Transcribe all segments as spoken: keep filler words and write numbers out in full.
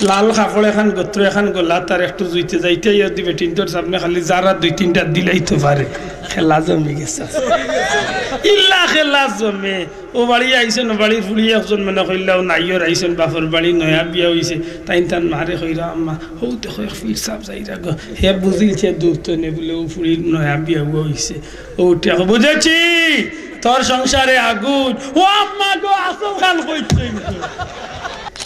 লাল কাপড় এখান গোত্র এখান গোলা তার একটু জুইতে যাইতে ইয়া দিবে টিনটর সামনে খালি যারা দুই তিনটা দিলেই তো পারে। খেলা জমি গেছে। ইল্লা খেলা জমে। ও বাড়ি আইছেন, ও বাড়ির ফুড়ি একজন মনে কইলা, ও নাইয়র আইছেন, বাপর বাড়ি নয়া বিয়া হইছে। তাইন তান মারে কইরা, "আম্মা, হৌ দেখো এক পীর সাহেব যাইরা গো।" হে বুঝিলছে দূর তো নে বলে, ও ফুড়ির নয়া বিয়া হইছে। ও উঠে, "বুঝেছি, তোর সংসারে আগুন।" ও আম্মা গো, আসল খান কইছে।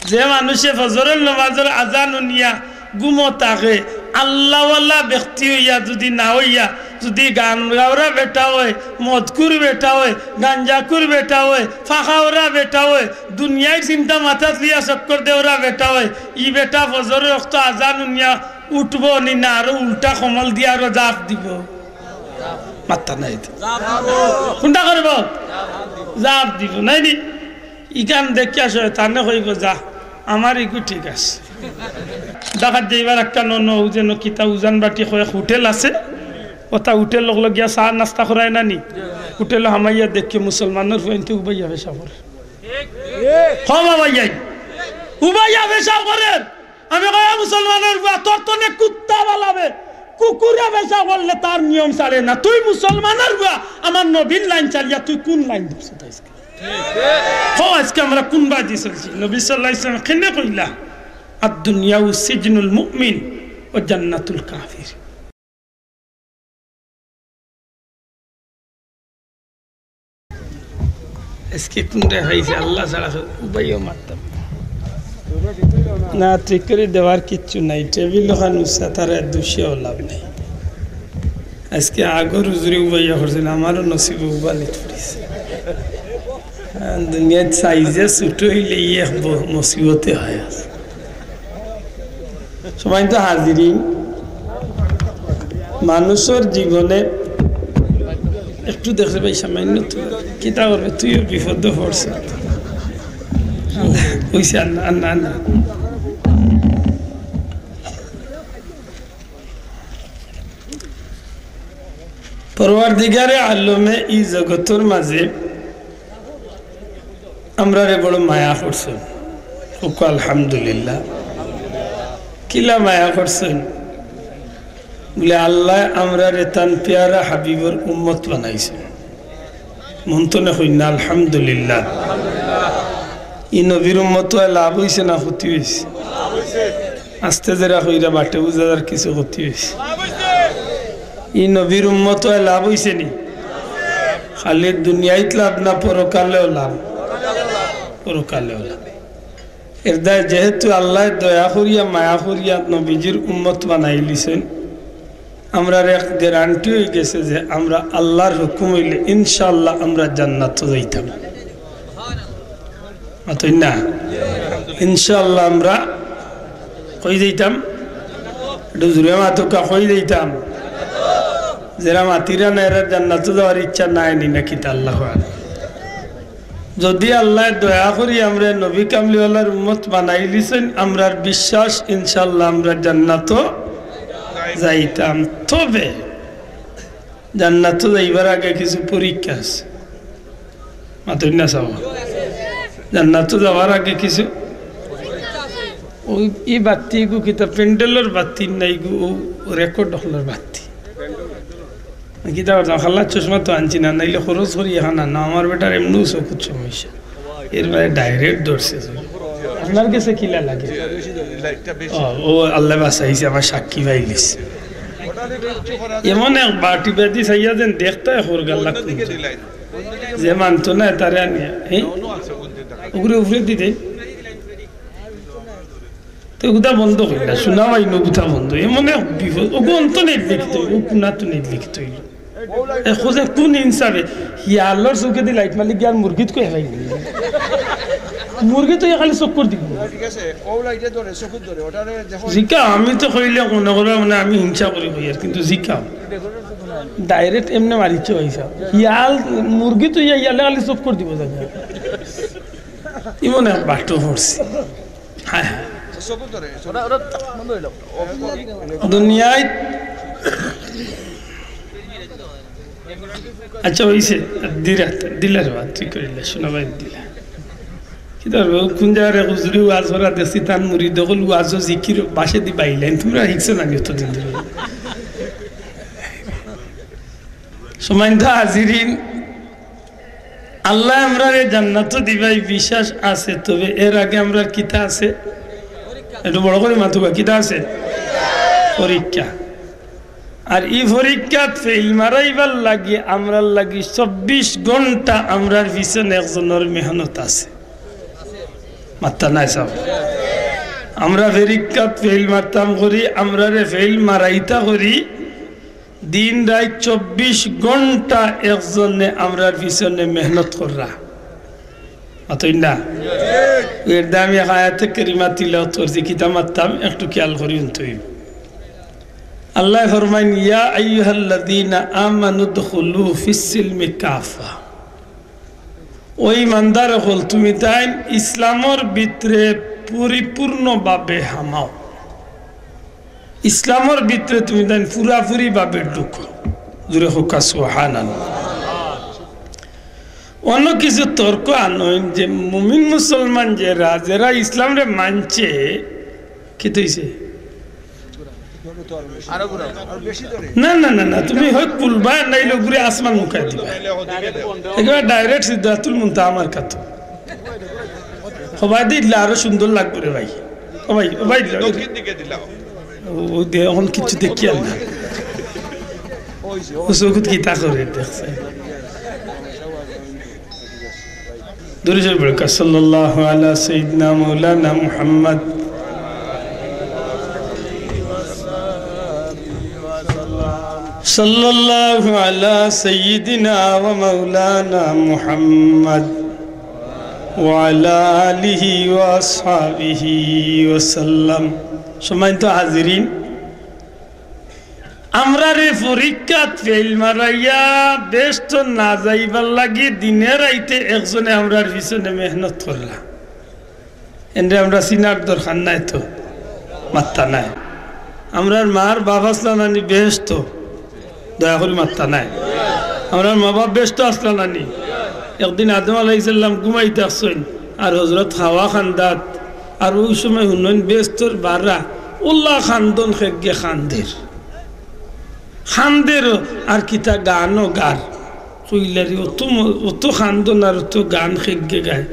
যে মানুষে ফজরের নামাজের আজান হুনিয়া ঘুমো থাকে, আল্লাহওয়ালা ব্যক্তি হইয়া যদি না হইয়া, যদি গান গাওরা বেটা হয়, মদকুর বেটা হয়, গাঞ্জাকুর বেটা হয়, ফাঁকাওরা বেটা হয়, দুনিয়ার চিন্তা মাথাত লিয়া চক্কর দেওরা বেটা হয়, ই বেটা ফজরের ওয়াক্ত আজান হুনিয়া উঠবো নি না, আরো উল্টা কমল দিয়া আরো জাপ দিব। মাত্তা নাই তো। কোনটা করব? জাপ দিব, নাই নি? ইখান দেখিয়া শয়তানে কইব, "যা, আমার ইগু ঠিক আছে।" ঢাকাত যাইবার একটা ন, ন, ও যেন কিতা উজান বাটি কয়েক হোটেল আছে, ওটা হোটেল লগ লগিয়া চা নাস্তা করায় না নি? হোটেল হামাইয়া দেখে মুসলমানের ফুয়াইন্তে উবাইয়া পেশাব করে। হ বাবা, ইয়াই। উবাইয়া পেশাব করে। আমি কই, "এ মুসলমানের ফুয়া, তোর তনে কুত্তা বালাবে, কুকুরে পেশাব করলে তার নিয়ম ছাড়ে না। তুই মুসলমানের ফুয়া, আমার নবীর লাইন ছাড়িয়া তুই কোন লাইন ধরছস আজকে?" হ, আজকে আমরা কোন বাজি চলছি? নবী সাল্লাল্লাহু আলাইহি ওয়াসাল্লাম কেনে কইলা, "আদ দুনিয়াউ সিজনুল মুমিন ওয়া জান্নাতুল কাফির।" আজকে কোনটা হয়েছে? আল্লাহ ছাড়া কেউ উবাইও মারতাম না। ঠিক করে দেওয়ার কিচ্ছু নাই। টেবিল ওখান উচ্চা, তারা দুষেও লাভ নাই। আজকে আগর হুজুরে উবাইয়া করছেন, আমারও নসিবে উবালিত পড়ছে। হ্যাঁ, দুনিয়ার সাইজে ছোট হইলে ইয়ে ব-, মুসিবতে হয়। সম্মানিত হাজিরিন, মানুষের জীবনে একটু দেখলে ভাই সামান্য তো কিতা করবে, তুইও বিপদে পড়ছ। কইছে, "আল্লাহ, আল্লাহ, আল্লাহ।" পরওয়ারদিগারে আলমে ই জগতর মাঝে আমরারে বড় মায়া করছেন। ওকে আলহামদুলিল্লাহ। কিলা মায়া করছেন? বলে, "আল্লাহ আমরারে তান পেয়ারা হাবিবর উম্মত বানাইছেন।" মন তো না হই না, আলহামদুলিল্লাহ। ই নবীর উম্মত হওয়ায় লাভ হইছে না ক্ষতি হইছে? আস্তে যেরা কইরা বাটে বুঝা যার কিছু ক্ষতি হইছে। ই নবীর উম্মত হওয়ায় লাভ হইছে নি? খালি দুনিয়াইত লাভ না, পরকালেও লাভ? পরকালেও লাভ। এর দায় যেহেতু আল্লাহ দয়া করিয়া, মায়া করিয়া নবীজির উম্মত বানাইলিছেন, আমরার এক গ্যারান্টি হয়ে গেছে যে আমরা আল্লাহর হুকুম হইলে ইনশাআল্লাহ আমরা জান্নাত যাইতাম। মাতইন না? ইনশাআল্লাহ আমরা কই যাইতাম? একটু জোরে মাতুক্কা, কই যাইতাম? যেরা মাতিরা না, এরা জান্নাত যাওয়ার ইচ্ছা নাই নি নাকি? তা আল্লাহ আলম। যদি আল্লাহ দয়া করি আমরা নবী কামলিওয়ালার উম্মত বানাইলিছেন, আমরার বিশ্বাস ইনশাআল্লাহ আমরা জান্নাত যাইতাম। তবে জান্নাত যাইবার আগে কিছু পরীক্ষা আছে। মাতইন না চাও? জান্নাত যাওয়ার আগে কিছু, ওই, ই বাত্তি গু কিতা প্যান্ডেলর বাত্তি নাই গু, ও রেকর্ড হলর বাত্তি। কিতা করতাম, খাল্লার চশমা তো আনছি না, নাইলে খরচ করি এখন আনতাম। আমার বেটার এমনিও চকুত সমস্যা, এর বাইরে ডাইরেক্ট ধরছে। আপনার গেছে কিলা লাগে? ও, ও আল্লাহ বাঁচাইছে, আমার সাক্ষী পাইলিছে। এমন এক বাটি বাদি চাইয়া যেন দেখতে হয়, হোর গাল্লা যে মানতো না, তারে আনিয়া, হ্যাঁ? ওগুলো উপরে দিতে। তো গুতা বন্ধ করি না, শোনা ভাই, নো গুতা বন্ধ। এ মনে বিপদ, ওগু অন্ত নেই লিখিত, ও কুনা তো নেই লিখিত হইল। এ খোঁজে কোন ইনসাফে? হিয়ালর চোখে দি লাইট মারলে কি আর মুরগিত কই হেলাই? মুরগি তো খালি চক্কর দিব। ঠিক আছে, ও লাইটে ধরে, চকুত ধরে, ওটারে দেখো। জিকা, আমি তো কইলে মনে করবা মানে আমি হিংসা করি কই আর, কিন্তু জিকা। ডাইরেক্ট এমনে মারিছে পয়সা। হিয়াল, মুরগি তো ইয়া, হিয়ালে খালি চক্কর দিব জায়গা। ইমন এক বাটো পড়ছে। হায় হায়। দুনিয়ায়, আচ্ছা, হইছে, দিলা, দিলার বাদ, ঠিক করিলে, শোনা ভাই, দিলা। কিতা রে, কুন জাগার এক হুজুরে ওয়াজ করা দেখছি, তান মুরিদ অকল ওয়াজ ও জিকির বাসে দি বাইলাইন। তুমরা হিকছো না নি অতদিন ধরি? সম্মানিত হাজিরিন, আল্লায় আমরারে জান্নাতো দিবা ই বিশ্বাস আছে, তবে এর আগে আমরার কিতা আছে? একটু বড় করি মাতুক্কা, কিতা আছে? পরীক্ষা। আর ই পরীক্ষাত ফেইল মারাইবার লাগি আমরার লাগি চব্বিশ ঘন্টা আমরার পিছনে একজনর মেহনত আছে। মাত্তা নাই সাব। আমরা পরীক্ষাত ফেইল মারতাম করি, আমরারে ফেইল মারাইতা করি, দিন রাইত চব্বিশ ঘন্টা একজনে আমরার পিছনে মেহনত কররা। মাতইন না? এর দামি এক আয়াতে কারিমা তিলাওয়াত করছি, কিতা মাততাম একটু খেয়াল করি হুনতই। আল্লায় ফরমাইন, "ইয়া আইয়ুহাল্লাযীনা আমানু উদখুলু ফিস সিলমি কাফা।" ও ইমানদার অকল, তুমি তাইন ইসলামর ভিতরে পরিপূর্ণভাবে হামাও। ইসলামর ভিতরে তুমি তাইন পুরাপুরিভাবে ঢুকো। জোরে কউক্কা সুবহানাল্লাহ। অন্য কিছু তর্ক আনইন যে মুমিন মুসলমান যেরা, যেরা ইসলামরে মানছে, কিতা অইছে? না, না, না, না, তুমি হয় খুলবা, নাইলে ঘুরে আসমান মুখাই দিবা। একেবারে direct সিদরাতুল মুনতাহা মার্কাত। হবায় দিলে আরো সুন্দর লাগবো রে ভাই। ও ভাই, ও ভাই, দক্ষিণ দিকে দিলাম। ও, ও দে, অখন কিচ্ছু দেখিয়ার না। ও চকুত কিতা করে দেখছে। দুরূদ শরীফ পড়ুক্কা, সাল্লাল্লাহু আলা সাইয়্যিদিনা মাওলানা মুহাম্মদ। সাল্লাল্লাহু আলা সাইয়্যিদিনা ওয়া মাওলানা মুহাম্মদ ওয়া আলা আলিহি ওয়া আসহাবিহি ওয়া সাল্লাম। সম্মানিত হাজিরিন, আমরারে পরীক্ষাত ফেইল মারাইয়া বেহেস্তো না যাইবার লাগি দিনে রাইতে একজনে আমরার পিছনে মেহনত কররা। এনরে আমরা চিনার দরকার নাই তো, মাত্তা নাই। আমরার মার বাপ আছলা নানি বেহেস্তো, দয়া করি মাত্তা নাই। আমরার মা বাপ বেহেস্তো আছলা নানি। একদিন আদম আলাইহিস সালাম ঘুমাই থাকছইন, আর হজরত হাওয়া কান্দাত, আর অউ সময় হুনইন বেহেস্তর বারা, উল্লা কান্দন খেগে কান্দের। কান্দের আর কিতা গানও গার। কইলা রে, অত ম-, অত কান্দন আর অত গান খেগে গায়।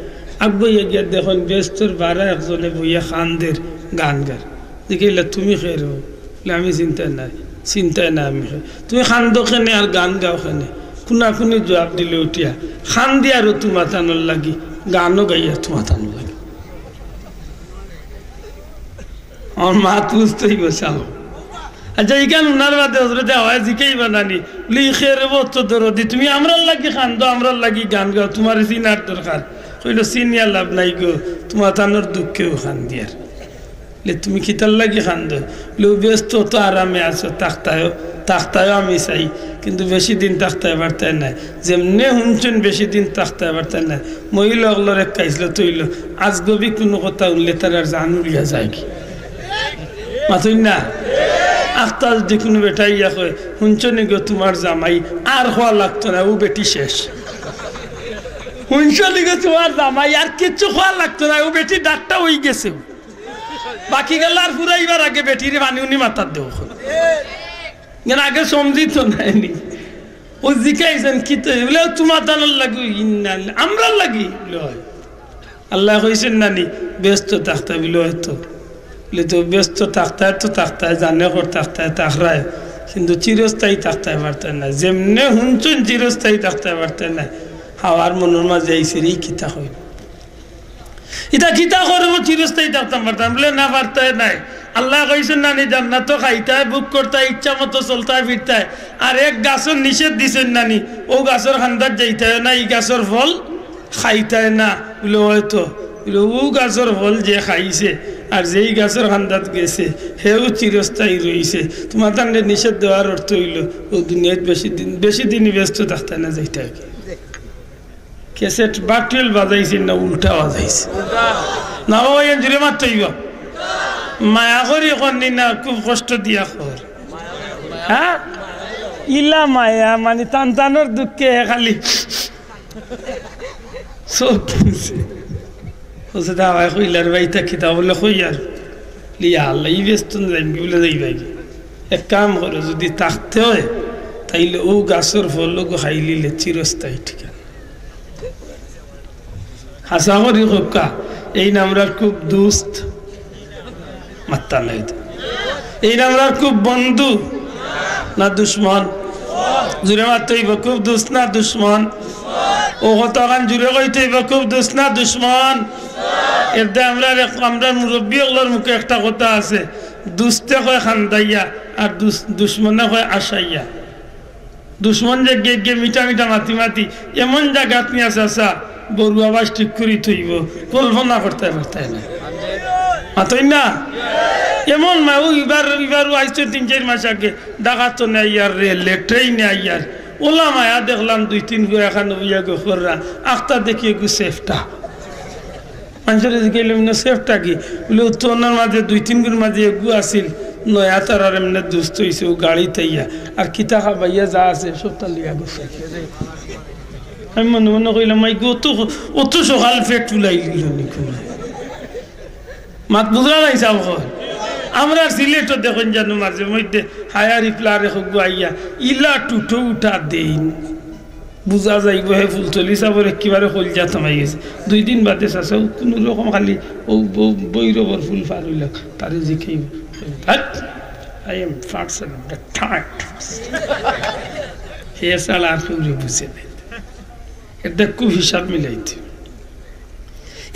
আগুয়াইয়া গিয়া দেখইন বেহেস্তর বারা একজনে বইয়া কান্দের, গান গার। জিকাইলা, "তুমি কে রে?" বলে, "আমি চিনতায় নায়।" "চিনতায় নায় আমি কে।" "তুমি কান্দো কেনে আর গান গাও কেনে?" কুনাকুনি জুয়াব দিলে উঠিয়া, "কান্দি আর অতু মাতানোর লাগি, গানও গাই আর অতু মাতানোর লাগি।" আমার মাত বুঝতে অইবো চাও। আচ্ছা, ইখান হুনার বাদে হজরতে হাওয়ায় জিকাইবা নানি, বলে, "ই কে রে বা অত দরদি, তুমি আমরার লাগি কান্দো, আমরার লাগি গান গাও, তুমারে চিনার দরকার।" কইলো, "চিনিয়া লাভ নাই গো, তুমাতানোর দুঃখেউ কান্দিয়ার।" বলে, "তুমি কিতার লাগি কান্দো?" বলে, "অউ বেহেস্তো তো আরামে আছো, থাকতায়ও, থাকতায়ও আমি চাই, কিন্তু বেশি দিন থাকতায় পারতায় নায়। যেমনে হুনছইন বেশি দিন থাকতায় পারতায় নায়, মহিলা অকলর এক খাইছলত অইলো, আজগবি কুনু কথা হুনলে তারার জান উড়িয়া যায়গি।" মাতইন না? আখতা যুদি কুনু বেটায় আইয়া কয়, "হুনছো নি গো তুমার জামাই, আর কওয়া লাগতো নায়, অউ বেটি শেষ।" "হুনছো নি গো তুমার জামাই, আর কিচ্ছু কওয়া লাগতো নায়, অউ বেটি ডাক্তার অইগেছে।" বাকি গেলা আর ফুরাইবার আগে বেটিরে পানি উনি মাথাত দেও। যেন আগে সমঝিত নায় নি। অউ জিকাইছইন, "কিতা?" বলে, "অতু মাতানোর লাগি।" "ইন্না লিল্লাহ, আমরার লাগি?" বলে, "অয়।" আল্লায় কইছইন না নি, বেহেস্তো থাকতায়? বলে, "অয় তো।" বলে, "তো বেহেস্তো থাকতায় তো থাকতায়, জানে কর থাকতায়, থাকরায়, কিন্তু চিরস্থায়ী থাকতায় পারতায় নায়। যেমনে হুনছইন চিরস্থায়ী থাকতায় পারতায় নায়, হাওয়ার মনর মাঝে আইছে রে, কিতা কইন?" ইতা কিতা করবো, চিরস্থায়ী থাকতাম পারতাম? বলে, "না, পারতায় নায়।" আল্লায় কইছইন না নি, জান্নাতো খাইতায়, ভোগ করতায়, ইচ্ছা মতো চলতায় ফিরতায়। আর এক গাছর নিষেধ দিছইন না নি, অউ গাছর কান্দাত যাইতায় না, ই গাছর ফল খাইতায় না। বলে, "অয় তো।" বলে, "অউ গাছর ফল যে খাইছে, আর যেই গাছর কান্দাত গেছে, হেউ চিরস্থায়ী রইছে। তুমাতানরে নিষেধ দেওয়ার অর্থ অইলো, অউ দুনিয়াত বেশি দিন, বেশি দিনই বেহেস্তো থাকতায় না, যাইতায় কি।" ক্যাসেট বাটুল বাজাইছে না উল্টা বাজাইছে? না বাবা, এন জুরে মাততে অইবো। মায়া করি কর নি না, খুব কষ্ট দিয়া কর। হ্যাঁ? ইলা মায়া, মানে, তান তানোর দুঃখে খালি চোখ ফুলছে। বুঝে দা ভাই কইলার ভাই তা কিতা বলে কই আর লিয়া আল্লাহ ই বেস্তন যাইম কি বলে যাইবায় কি? এক কাম করো, যুদি থাকতে অয়, তাইলে অউ গাছর ফল অগু খাইলিলে চিরস্থায়ী ঠিকানা। হাছা করি কউক্কা, এইন আমরার খুব দুস্ত। মাত্তা নাই তো। এইন আমরার খুব বন্ধু না দুশমন? জুরে মাততে অইবো, খুব দুস্ত না দুশমন? অউ কথাখান জুরে কইতে অইবো, খুব দুস্ত না দুশমন? এরদায় আমরার এক, আমরার মুরব্বি অকলর মুখে একটা কথা আছে, দুস্তে কয় খান্দাইয়া, আর দুশ-, দুশমনে কয় আশাইয়া। দুশমন যে গে গে মিঠা মিঠা মাতি মাতি এমন জাগাত নিয়া চাচা বড়ুয়া বাস ঠিক করি থইবো, কল্পনা করতে পারতায় না। মাতইন না? এমন মা, অউ ইবার, ইবারও আইছে তিন চাইর মাস আগে, ঢাকাত তো নেই আর রেলে, ট্রেইনে আইয়ার। অলা মায়া দেখলাম দুই তিন গু এখান অইয়া গো কররা, আখতা দেখি এগু সেফটা। মানষরে জিকাইলাম, "ইনো সেফটা কি?" বুলে, "উত্তরণর মাঝে দুই তিন গুর মাঝে এগু আছিল, নয়া তারার এমনে দুস্ত অইছে, অউ গাড়িত আইয়া। আর কিতা খাবাইয়া যা আছে, সবতা লইয়া গেছে।" আমি মনে মনে কইলাম, "মাই গো, অত, অত সকাল পেট ফুলাই দিল নি কুনু?" মাত বুঝরা নাই সাব কর। আমরার সিলেটো দেখইন জানো মাঝে মধ্যে হায়ার ইফলারে হগু আইয়া, ইলা টুটো উঠা দেইন। বুঝা যাইবো হে ফুলতলি সাবর একেবারে কলিজাত হামাই গেছে। দুই দিন বাদে চাচা কুনু রকম খালি অউ ব-, ভৈরবর ফুল পার অইলা, তারে জিকাইবো, "But I am person of the third person." হে ছাড়া আর কেউরে বুঝে নাই। এরদায় খুব হিসাব মিলাইতে।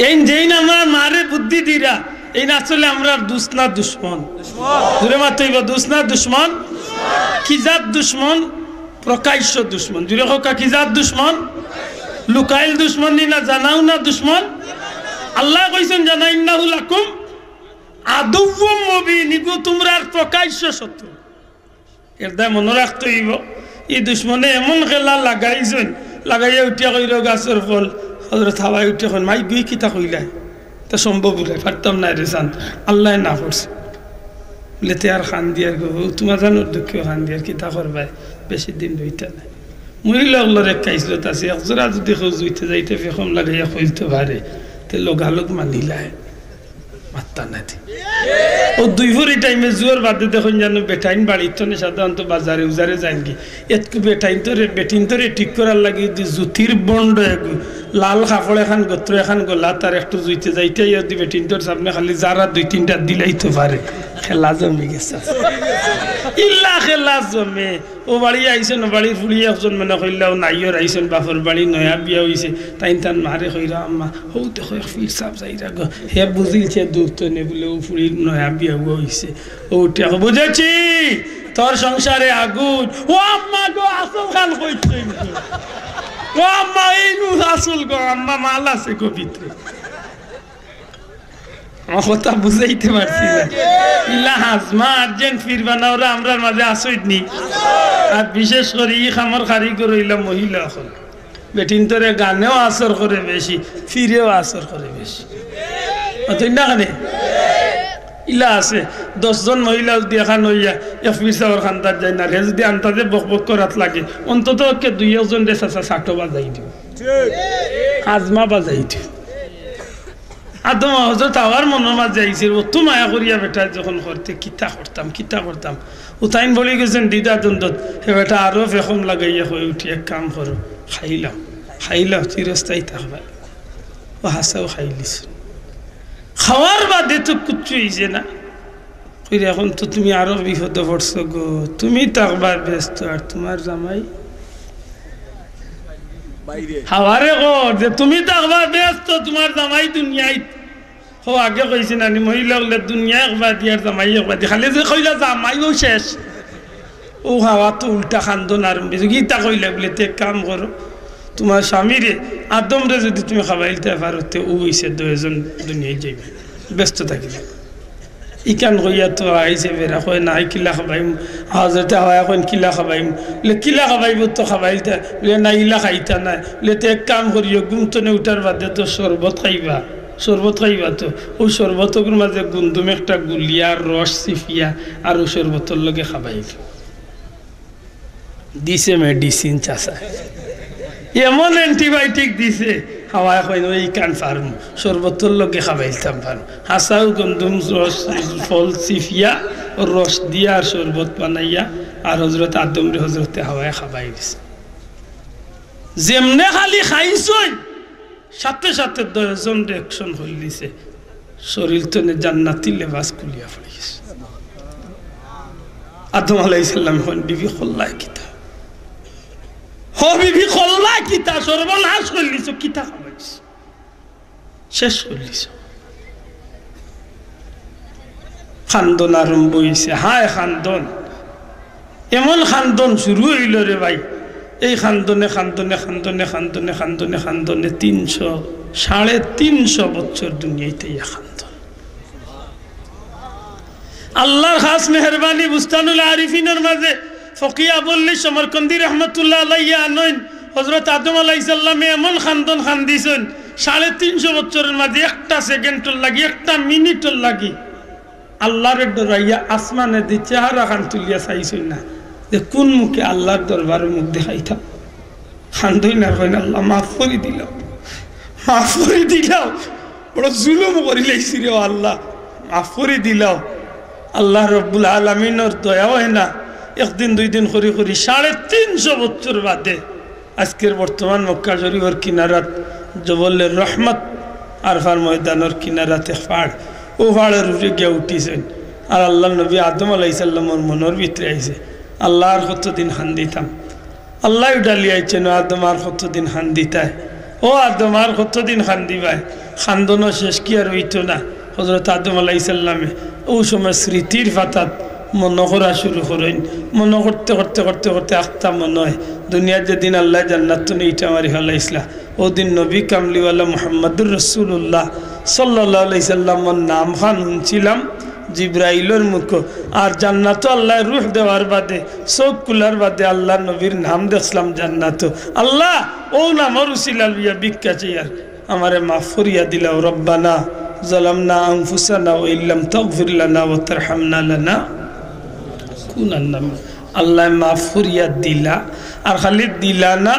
এইন যেইন আমরার মারে বুদ্ধি দিরা, এইন আসলে আমরার দুস্ত না দুশমন? জুরে মাততে অইবো, দুস্ত না দুশমন? কি জাত দুশমন? প্রকাশ্য দুশমন। জুরে কউক্কা, কি জাত দুশমন? লুকাইল দুশমন নি না জানাউনা দুশমন? আল্লায় কইছইন জানা, "ইন্নাহু লাকুম আদুউম মুবিন", ইগু তুমরার প্রকাশ্য শত্রু। এরদায় মনো রাখতে অইবো, ই দুশমনে এমন খেলা লাগাইছইন, লাগাইয়া উঠিয়া কইরো গাছর ফল। হজরত হাওয়ায় উঠিয়া কইন, "মাই গো, ই কিতা কইলায়? তা সম্ভব বুলে, পারতাম নায় রে জান, আল্লায় না করছে।" বুলে, "তে আর কান্দিয়ার গো, তুমার জানর দুঃখেও কান্দিয়ার, কিতা করবায়, বেশি দিন রইতা নায়।" মহিলা অকলর এক খাইছলত আছে, একজরা যুদি কেউ জুইতে যাইতে পেখম লাগাইয়া কইলতো পারে, তে লগালগ মানিলায়। মাত্তা নাই। অউ দুই ফুরি টাইমে জুয়ার বাদে দেখইন জানো বেটাইন বাড়িত থনে সাধারণত বাজারে উজারে যাইনগি। এতকু বেটাইন তোরে, বেটিন তোরে ঠিক করার লাগি যুদি জুতির বন্ড এগু, লাল কাপড় এখান, গোত্র এখান গলা, তার একটু জুইতে যাইতে ইয়া যুদি বেটিন তোর সামনে খালি যারা দুই তিনটা দিলাইতো পারে, খেলা জমি গেছে। ইলা খেলা জমে। অউ বাড়ি আইছইন, অউ বাড়ির ফুড়ি একজন মনে কইলা, অউ নাইওর আইছইন, বাপর বাড়ি নয়া বিয়া অইছে, তাইন তান মারে কইরা, "আম্মা, হউ দেখো এক পীর সাব যাইরা গো।" হে বুঝিলছে দূর থনে বুলে অউ ফুড়ির নয়া বিয়া অইছে। অউ উঠিয়া কয়, "বুঝেছি, তোর সংসারে আগুন।" "ও আম্মা গো, আসল খান কইছে গো। ও আম্মা, এইনু আসল গো, আম্মা মাল আছে গো ভিতরে।" আমার কথা বুঝাইতে পারছি না। ইলা হাজমা urgent পীর বানাওরা আমরার মাঝে আছইন নি? আর বিশেষ করি ই কামর কারিগর অইলা মহিলা অকল। বেটিন্তরে গানেও আসর করে বেশি, পীরেও আসর করে বেশি। অতএব না কেনে? ইলা আছে, দশ জন মহিলা যুদি এখান অইয়া এক পীর সাবর কান্দাত যাইন, আর হে যুদি আন্তাজে বকবক করাত লাগে, অন্তত পক্ষে দুই একজনরে চাচা ছাটো বাজাই দিও, হাজমা বাজাই দিও। আদম হজরত হাওয়ার মনর মাঝে আইছে, অত মায়া করিয়া বেটায় যখন করতে, "কিতা করতাম, কিতা করতাম?" অউ তাইন পড়ি গেছইন দ্বিধাদ্বন্দ্বত। হে বেটা আরো পেখম লাগাইয়া কই উঠি, "এক কাম করো, খাইলাও, খাইলাও, চিরস্থায়ী থাকবায়।" অউ হাছাউ খাইলিছইন। খাওয়ার বাদে তো কুচ্ছু অইছে না। কইরা, "এখন তো তুমি আরো বিপদো পড়ছো গো, তুমি থাকবায় বেহেস্তো আর তুমার জামাই।" হাওয়ারে কর যে, "তুমি থাকবায় বেহেস্তো, তুমার জামাই দুনিয়াইত।" হো, আগে কইছি না নি, মহিলা অকলে দুনিয়া একবাদি আর জামাই একবাদি। খালি যে কইলা জামাইও শেষ, অউ হাওয়া তো উল্টা কান্দন আরম্ভ অইছে। কিতা কইলা বুলে, "তে এক কাম করো, তুমার স্বামীরে, আদমরে যুদি তুমি খাবাইলতায় পারো, তে অউ অইছে, দুইজন দুনিয়াইত যাইবা, বেহেস্তো থাকিবা।" ইখান কইয়া তো আইছে বেটা, কয়, "না, কিলা খাবাইমু?" হজরতে হাওয়ায় কইন, "কিলা খাবাইমু?" বুলে, "কিলা খাবাইবো তো খাবাইলতায়।" বুলে, "না, ইলা খাইতা নায়।" বুলে, "তে এক কাম করিও, ঘুম থনে উঠার বাদে তো শরবত খাইবা, শরবত খাইবা তো, অউ শরবতর মাঝে গুন্দুম একটা গুলিয়া, রস চিপিয়া, আর অউ শরবতর লগে খাবাইবা।" দিছে medicine চাচা, এমন antibiotic দিছে, হাওয়ায় কইন, "ওই কান পারমু, শরবতর লগে খাবাইতাম পারমু।" হাছাউ গন্ধম রস, ফল চিফিয়া, রস দিয়া আর শরবত বানাইয়া, আর হজরত আদমরে হজরতে হাওয়ায় খাবাই দিছে। যেমনে খালি খাইছইন, সাথে সাথে দশ জন reaction করিলিছে, শরীর তনে জান্নাতি লেবাস খুলিয়া পড়ি গেছে। আদম আলাইহিস সালাম কইন, "বিবি, করলায় কিতা? ও বিবি, করলায় কিতা? সর্বনাশ করিলিছো, কিতা খাবাইছো? শেষ করিলিছো।" কান্দন আরম্ভ অইছে, হায় কান্দন, এমন কান্দন শুরু অইলো রে ভাই। এই কান্দনে, কান্দনে, কান্দনে, কান্দনে, কান্দনে, কান্দনে তিনশো, সাড়ে তিনশো বছর দুনিয়াইতে ইয়া কান্দন। আল্লাহর খাস মেহেরবানি, বুস্তানুল আরিফিনর মাঝে ফকিহ আবুল্লি সমরকন্দি রহমতুল্লাহ আলাইহি আনইন, হজরত আদম আলাইহিস সালামে এমন কান্দন কান্দিছইন, সাড়ে তিনশো বছরর মাঝে একটা সেকেন্ডর লাগি, একটা মিনিটর লাগি আল্লাহরে ডরাইয়া আসমানেদি চেহারা খান তুলিয়া চাইছইন না, যে কুন মুখে আল্লাহর দরবারে মুখ দেখাইতাম। কান্দইন আর কইন, "আল্লাহ, মাফ করি দিলাও, মাফ করি দিলাও, বড় জুলুম করিলাইছি রে আল্লাহ, মাফ করি দিলাও।" আল্লাহ রব্বুল আলামিনর দয়া অয় না, একদিন দুই দিন করি করি সাড়ে তিনশো বছর বাদে আজকের বর্তমান মক্কা শরীফর কিনারাত, জবলে রহমত, আরফার ময়দানর কিনারাত এক পাড়, অউ পাড়র উপরে গিয়া উঠিছইন। আর আল্লাহর নবী আদম আলাইহিস সালামর মনর ভিতরে আইছে, "আল্লাহ, আর কতদিন কান্দিতাম?" আল্লাহ ডালি আইছইন, "ও আদম, আর কতদিন কান্দিতায়? ও আদম, আর কতদিন কান্দিবায়?" কান্দনও শেষ কি আর অইতো না। হজরত আদম আলাইহিস সালামে অউ সময় স্মৃতির পাতাত মনো করা শুরু করইন। মনো করতে করতে করতে করতে আখতা মনো অয়, দুনিয়াত যেদিন আল্লাহ জান্নাত তনে ইটা মারি ফালাইছলা, অউ দিন নবী কামলিওয়ালা মুহাম্মাদুর রাসূলুল্লাহ সাল্লাল্লাহু আলাইহি সাল্লামর নাম খান হুনছিলাম জিব্রাইলর মুখো। আর জান্নাতো আল্লাহ রুহ দেওয়ার বাদে, চউখ খুলার বাদে আল্লাহ নবীর নাম দেখছলাম জান্নাতো। আল্লাহ, অউ নামর উসিলা লইয়া ভিক্ষা চাইয়ার, আমারে মাফ করিয়া দিলাও। রব্বানা যালামনা আনফুসানা ওয়া ইল্লাম তাগফির লানা ওয়া তারহামনা লানা কুনান্না মিন-, আল্লাহ মাফ করিয়া দিলা। আর খালি দিলা না,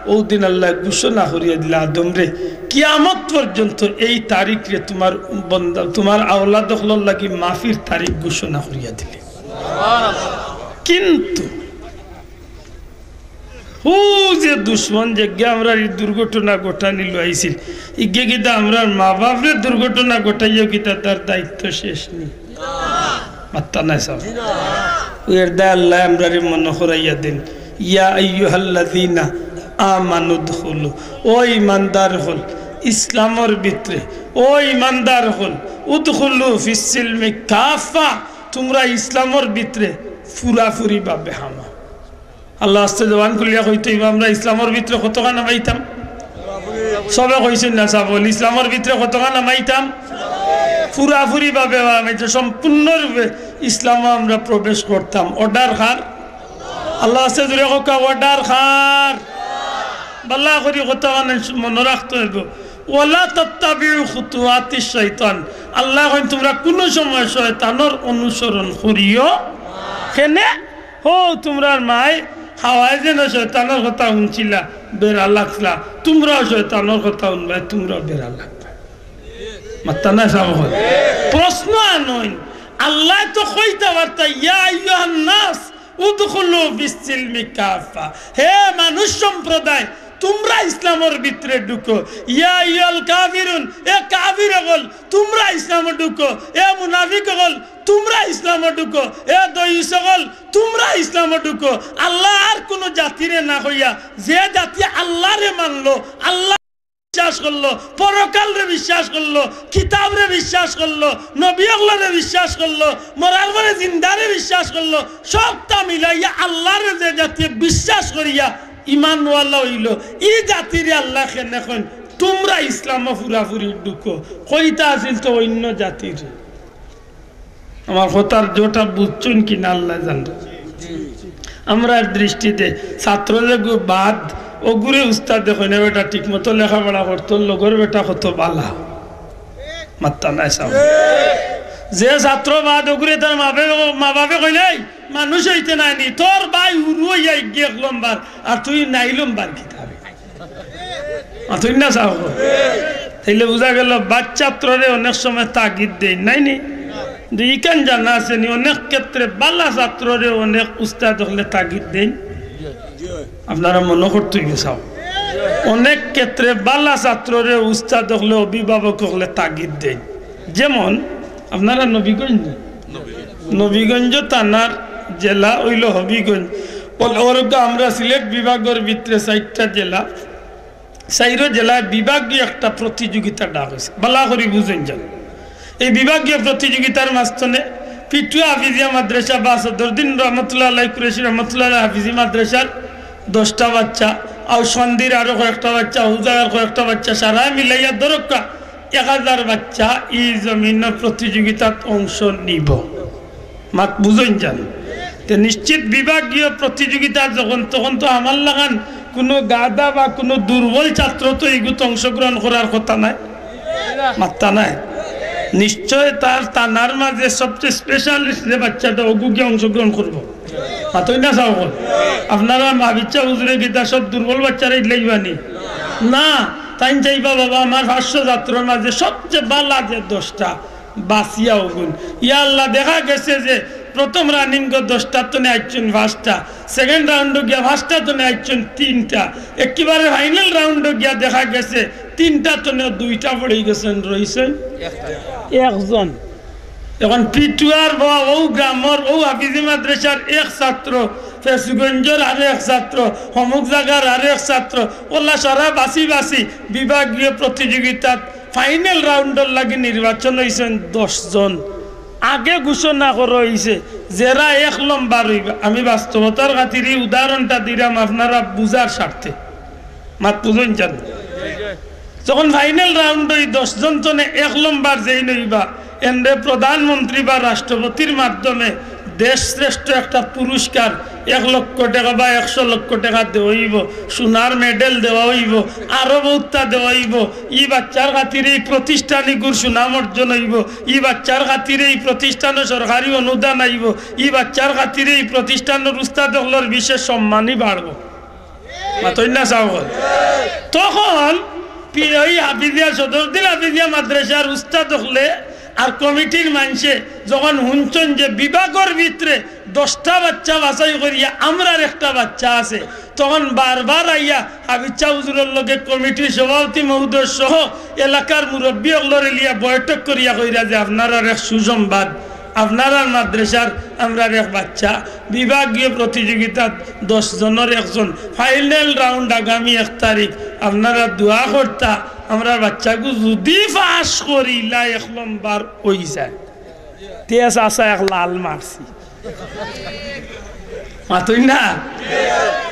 অউ দিন আল্লাহ ঘোষণা করিয়া দিলা, "আদম রে, কিয়ামত পর্যন্ত এই তারিখ রে তুমার বন্দা, তুমার আওলাদ অকলর লাগি মাফির তারিখ ঘোষণা করিয়া দিলে।" কিন্তু হউ যে দুশমন যেগিয়ে আমরার ই দুর্ঘটনা ঘটানিলো আইছিল, ইগিয়ে কিতা আমরার মা বাপরে দুর্ঘটনা ঘটাইয়াও কিতা তার দায়িত্ব শেষ নি? মাত্তা নাই সাব। অউ এর দায় আল্লাহ আমরারে মনো করাইয়া দেন, "ইয়া আইয়ুহাল্লাযীনা আমানু উদখুলু", ও ইমানদার অকল, ইসলামর ভিতরে, ও ইমানদার অকল, "উদখুলু ফিস সিলমি কাফা", তুমরা ইসলামর ভিতরে পুরাপুরি ভাবে হামাও। আল্লাহ আস্তে জবান খুলিয়া কইতো অইবো, আমরা ইসলামর ভিতরে কতখান হামাইতাম? সবে কইছইন না সাবল, ইসলামর ভিতরে কতখান হামাইতাম? পুরাপুরি ভাবে হামাইতাম, সম্পূর্ণরূপে ইসলামো আমরা প্রবেশ করতাম। Order কার? আল্লাহ আস্তে জুরে কউক্কা, order কার? ভালা করি কথা মানে মনো রাখতো অইবো। "ওয়ালা তাত্তাবিউ খুতুওয়াতিশ শাইতান।" আল্লায় কইন, "তুমরা কুনু সময় শয়তানর অনুসরণ করিও।" কেনে? হউ, তুমরার মায় হাওয়ায় যেন শয়তানর কথা হুনছিলা, বেড়া লাগছিলা, তুমরাও শয়তানর কথা হুনবায়, তুমরাও বেড়া লাগবায়। মাত্তা নাই সাব অকল। প্রশ্ন আনইন, আল্লায় তো কইতা পারতা, "ইয়া আইয়ুহান নাস, উদখুলু ফিস সিলমি কাফা।" হে মানুষ সম্প্রদায়, তুমরা ইসলামর ভিতরে ঢুকো। ইয়া আইয়ুহাল কাফিরুন, এ কাফির অকল, তুমরা ইসলামো ঢুকো। এ মুনাফিক অকল, তুমরা ইসলামো ঢুকো। এ দয়ুস অকল, তুমরা ইসলামো ঢুকো। আল্লায় আর কুনু জাতিরে না কইয়া, যে জাতি আল্লারে মানলো, আল্লাহ বিশ্বাস করলো, পরকালরে বিশ্বাস করলো, কিতাবরে বিশ্বাস করলো, নবী অকলরে বিশ্বাস করলো, মরার পরে জিন্দারে বিশ্বাস করলো, সবটা মিলাইয়া আল্লারে যে জাতিয়ে বিশ্বাস করিয়া ইমানওয়ালা অইলো, ই জাতিরে আল্লায় কেনে কইন, "তুমরা ইসলামো পুরাপুরি ঢুকো"? কইতা আছিল তো অইন্য জাতিরে। আমার কথার জোটা বুঝছইন কি না আল্লায় জানইন। আমরার দৃষ্টিতে ছাত্র যেগু বাদ, অগুরে উস্তাদে কইন, "বেটা ঠিকমতো লেখাপড়া করতো, লগর বেটা কত ভালা।" মাত্তা নাই সাব। যে ছাত্র বাদ, অগুরে তার মা বাপে, মা বাপে কইন, "এই মানুষ অইতে নায় নি, তোর ভাই হুরু অইয়া ইগিয়ে এক লম্বর, আর তুই নাই লম্বর কিতাবে।" মাতইন না সাব। তাইলে বুঝা গেল, বাদ ছাত্ররে অনেক সময় তাগিদ দেইন, নায় নি? কিন্তু ইখান জানা আছে নি, অনেক ক্ষেত্রে বালা ছাত্ররে অনেক উস্তাদ অকলে তাগিদ দেইন। আপনারা মনো করতে অইবো সাব, অনেক ক্ষেত্রে বালা ছাত্ররে উস্তাদ অকলে, অভিভাবক অকলে তাগিদ দেইন। যেমন আপনারা নবীগঞ্জ, নবীগঞ্জ থানার জেলা অইলো হবিগঞ্জ। বলে, ওরকম আমরা সিলেট বিভাগর ভিতরে চাইরটা জেলা, চাইরো জেলায় বিভাগীয় একটা প্রতিযোগিতা ডাক অইছে, বালা করি বুঝইন যান। এই বিভাগীয় প্রতিযোগিতার মাঝখানে পিটুয়া হাফিজিয়া মাদ্রাসা বা সদরদ্দিন রহমতুল্লাহ আলাই, কুরেশী রহমতুল্লাহ আলাই হাফিজি মাদ্রাসার দশটা বাচ্চা, আর সন্ধির আরো কয়েকটা বাচ্চা, হউজাগার কয়েকটা বাচ্চা, সারা মিলাইয়া ধরক্কা এক হাজার বাচ্চা ই জমিন প্রতিযোগিতাত অংশ নিব। মাত বুঝইন যান। তে নিশ্চিত বিভাগীয় প্রতিযোগিতা যখন, তখন তো আমার লাখান কুনু গাধা বা কুনু দুর্বল ছাত্র তো ইগুত অংশগ্রহণ করার কথা নায়, মাত্তা নায়। নিশ্চয় তার থানার মাঝে সবচেয়ে specialist যে বাচ্চাটা, অগু গিয়া অংশগ্রহণ করবো। মাতইন না সাব। আপনারা ভাবিচ্ছা হুজুরে কিতা সব দুর্বল বাচ্চারে ইলাইবা নি? না, তাইন চাইবা, বাবা, আমার পাঁচশো ছাত্রর মাঝে সবচেয়ে বালা যে দশটা, বাছিয়া অগুন। ইয়া আল্লাহ, দেখা গেছে যে প্রথম running-ও দশটা তনে আইছইন পাঁচটা, second round-ও গিয়া পাঁচটা তনে আইছইন তিনটা, একেবারে final round-ও গিয়া দেখা গেছে তিনটা তনে দুইটা পড়ি গেছইন, রইছইন একজন। এখন পিটুয়ার বা অউ গ্রামর অউ হাফিজি মাদ্রাসার এক ছাত্র, ফেঞ্চুগঞ্জর আরো এক ছাত্র, অমুক জাগার আরো এক ছাত্র, অলা সারা বাছি বাছি বিভাগীয় প্রতিযোগিতাত final round-র লাগি নির্বাচন অইছইন দশ জন। আগে ঘোষণা করা অইছে যেরা এক লম্বর অইবা। আমি বাস্তবতার খাতিরে উদাহরণটা দিরাম আপনারা বুঝার স্বার্থে। মাত বুঝইন যান। যখন final round-ও ই দশ জন তনে এক লম্বর যেইন অইবা, এনরে প্রধানমন্ত্রী বা রাষ্ট্রপতির মাধ্যমে দেশ শ্রেষ্ঠ একটা পুরস্কার এক লক্ষ টেকা বা একশো লক্ষ টেকা দেওয়া অইবো, সোনার medal দেওয়া অইবো, আরো বউততা দেওয়া অইবো। ই বাচ্চার খাতিরে ই প্রতিষ্ঠান ইগুর সুনাম অর্জন অইবো, ই বাচ্চার খাতিরে ই প্রতিষ্ঠানো সরকারি অনুদান আইবো, ই বাচ্চার খাতিরে ই প্রতিষ্ঠানর উস্তাদ অকলর বিশেষ সম্মানই বাড়বো। মাতইন না সাব। তখন পি-, ওই হাফিজিয়া, সদরদ্দিন হাফিজিয়া মাদ্রাসার উস্তাদ অকলে আর কমিটির মানষে যখন হুনছইন যে বিভাগর ভিতরে দশটা বাচ্চা বাছাই করিয়া আমরার একটা বাচ্চা আছে, তখন বারবার আইয়া হাফিজ ছাব হুজুরর লগে কমিটির সভাপতি মহোদয় সহ এলাকার মুরব্বি অকলরে লিয়া বৈঠক করিয়া কইরা যে আপনারার এক সুসংবাদ, আপনারার মাদ্রাসার আমরার এক বাচ্চা বিভাগীয় প্রতিযোগিতাত দশ জনর একজন, final round আগামী এক তারিখ। আপনারা দোয়া করতা, আমরার বাচ্চাগু যুদি পাশ করিলা এক লম্বর অই যায়, তে চাচা এক লাল মারছি। মাতইন না।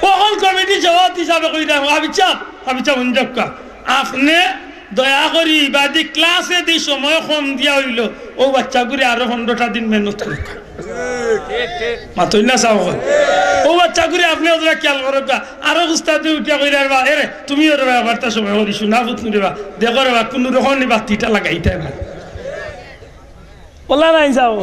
অখন কমিটি সভাপতি হিসাবে কইরাম, হাফিজ ছাব, হাফিজ ছাব, হুনউক্কা। আপনে দয়া করি ইবাদি ক্লাসেদি সময় কম দিয়া অইলো, অউ বাচ্চাগুরে আরো পনরোটা দিন মেহনত করউক্কা। মাতইন না সাব। অউ বাচ্চাগুরে আপনে অতটা খিয়াল করউক্কা। আরো উস্তাদে উঠিয়া কইরা, "এরে, তুমিও রেবা, এবারতা সময় করি, সোনা পুত নু রেবা, দেখো রেবা, কুনু রকম নি বাতিটা লাগাইতায় না।" অলা নায় সাব।